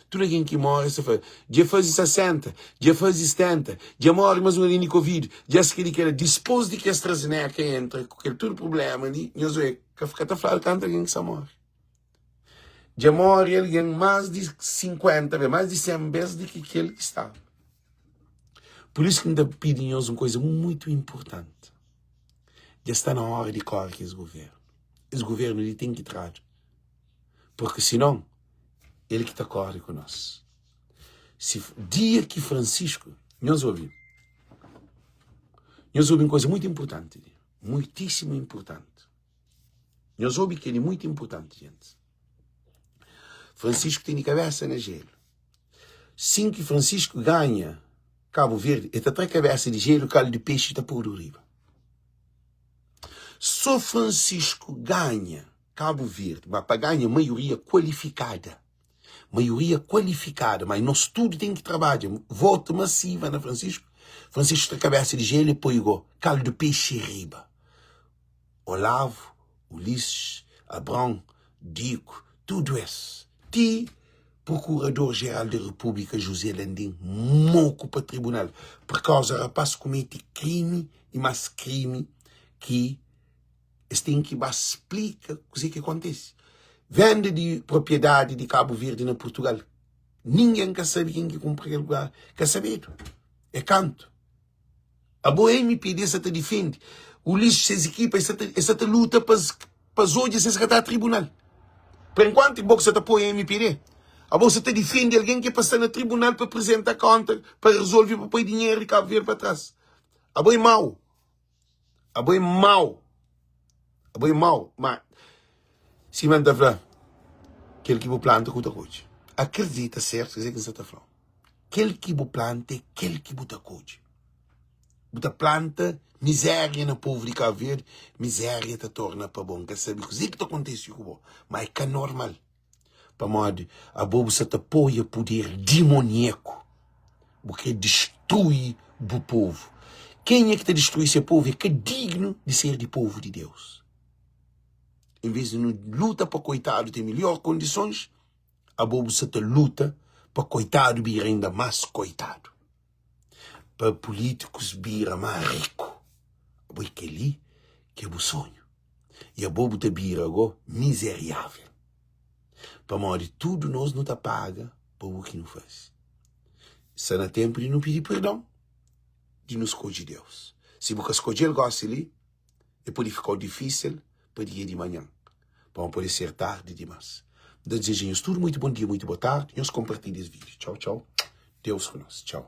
tudu algen ki móre sa fla, dja faze 60, dja faze 70, dja móre más un algen di Covid, dja es kel-li kel-la. Dispôs di ki AstraZeneca entra ku kel tudu prubléma li, nhos oe, ka fika ta fladu kantu algen ki sa móre. Dja móre algen más di 50 bês, más di 100 bês di ki kel ki staba. Pur isu ki N ta pidi nhos un kuza mutu inportanti, dja sta na óra di kóre ku es govérnu. Es govérnu li ten ki tradu. Porque sinon el ki ta kore ku nos. Si dia ki Francisco, nhos obi, nhos obi un koza muito importante li, muitíssimo importante. Nhos obi kel-li muito importante, gente. Francisco tene kabesa na gelo. Sin ki Francisco ganha Cabo Verde, el ta tra kabesa di gelo, kaldo di peixe ta podu riba. So Francisco ganha Cabo Verde, ma pa ganha maioria kualifikada. Maioria kualifikada, mas nos tudu ten ki trabadja. Votu masiva na Francisco. Francisco tra kabesa di gelu e poi go kaldu pexi riba. Olavo, Ulisses, Abrão, Dico, tudu es. Ti Procurador Geral di Repúblika José Landim moku pa tribunal por kauza rapaz kumeti krimi i mas krimi ki es ten ki ba splika kuzê ki kontise. Venda di propriedadi di Kabu Verdi na Purtugal, ningen ka sabe ken ki kunpra kel lugar, ka sabedu. É kantu. Abo MPD sa ta difende Ulisses ses ekipa, es sa ta luta pa es odja si es ka ta tribunal. Pa enkuantu bo ki sa ta apoia MPD, abo sa ta difende algen ki pa sta na tribunal pa apresenta konta, pa rezolve, pa poi dinheru di Kabu Verdi pa tras. Abo é mau. Abo é mau. Abo é mau. Ma, sima N ta fla, kel ki bu planta ku ta kodje. Akredita sertu kuzê ki N sa ta fla-u. Kel ki bu planta é kel ki bu ta kodje. Bu ta planta mizéria na povu di Kabu Verdi, mizéria ta torna pa bo. N ka sabe kuzê ki ta kontise ku bo, ma é ka normal. Pamodi abo bu sa ta poia puder dimoniaku, bu kre distrui bu povu. Kenha ki ta distrui se povu é ka dignu di ser di povu di Deus. En vez di nu luta pa koitadu ten milhor kondisons, abo bu sa ta luta pa koitadu bira inda más koitadu, pa pulítikus bira más riku. Abo é kel-li ki é bu sonhu. I abo bu ta bira go mizeriável. Pamodi tudu nos nu ta paga pa u ki nu faze. Sta na ténpu di nu pidi perdon, di nu skodje Deus. Si bu ka skodje-l gósi li, e pode fika-u difísil pa dia di manhan, pamodi pode ser tardi dimás. N ta dizeja nhos tudu muitu bon dia, muitu bo tardi. Nhos konpartilha es vídiu. Txau, txau. Deus ku nos. Txau.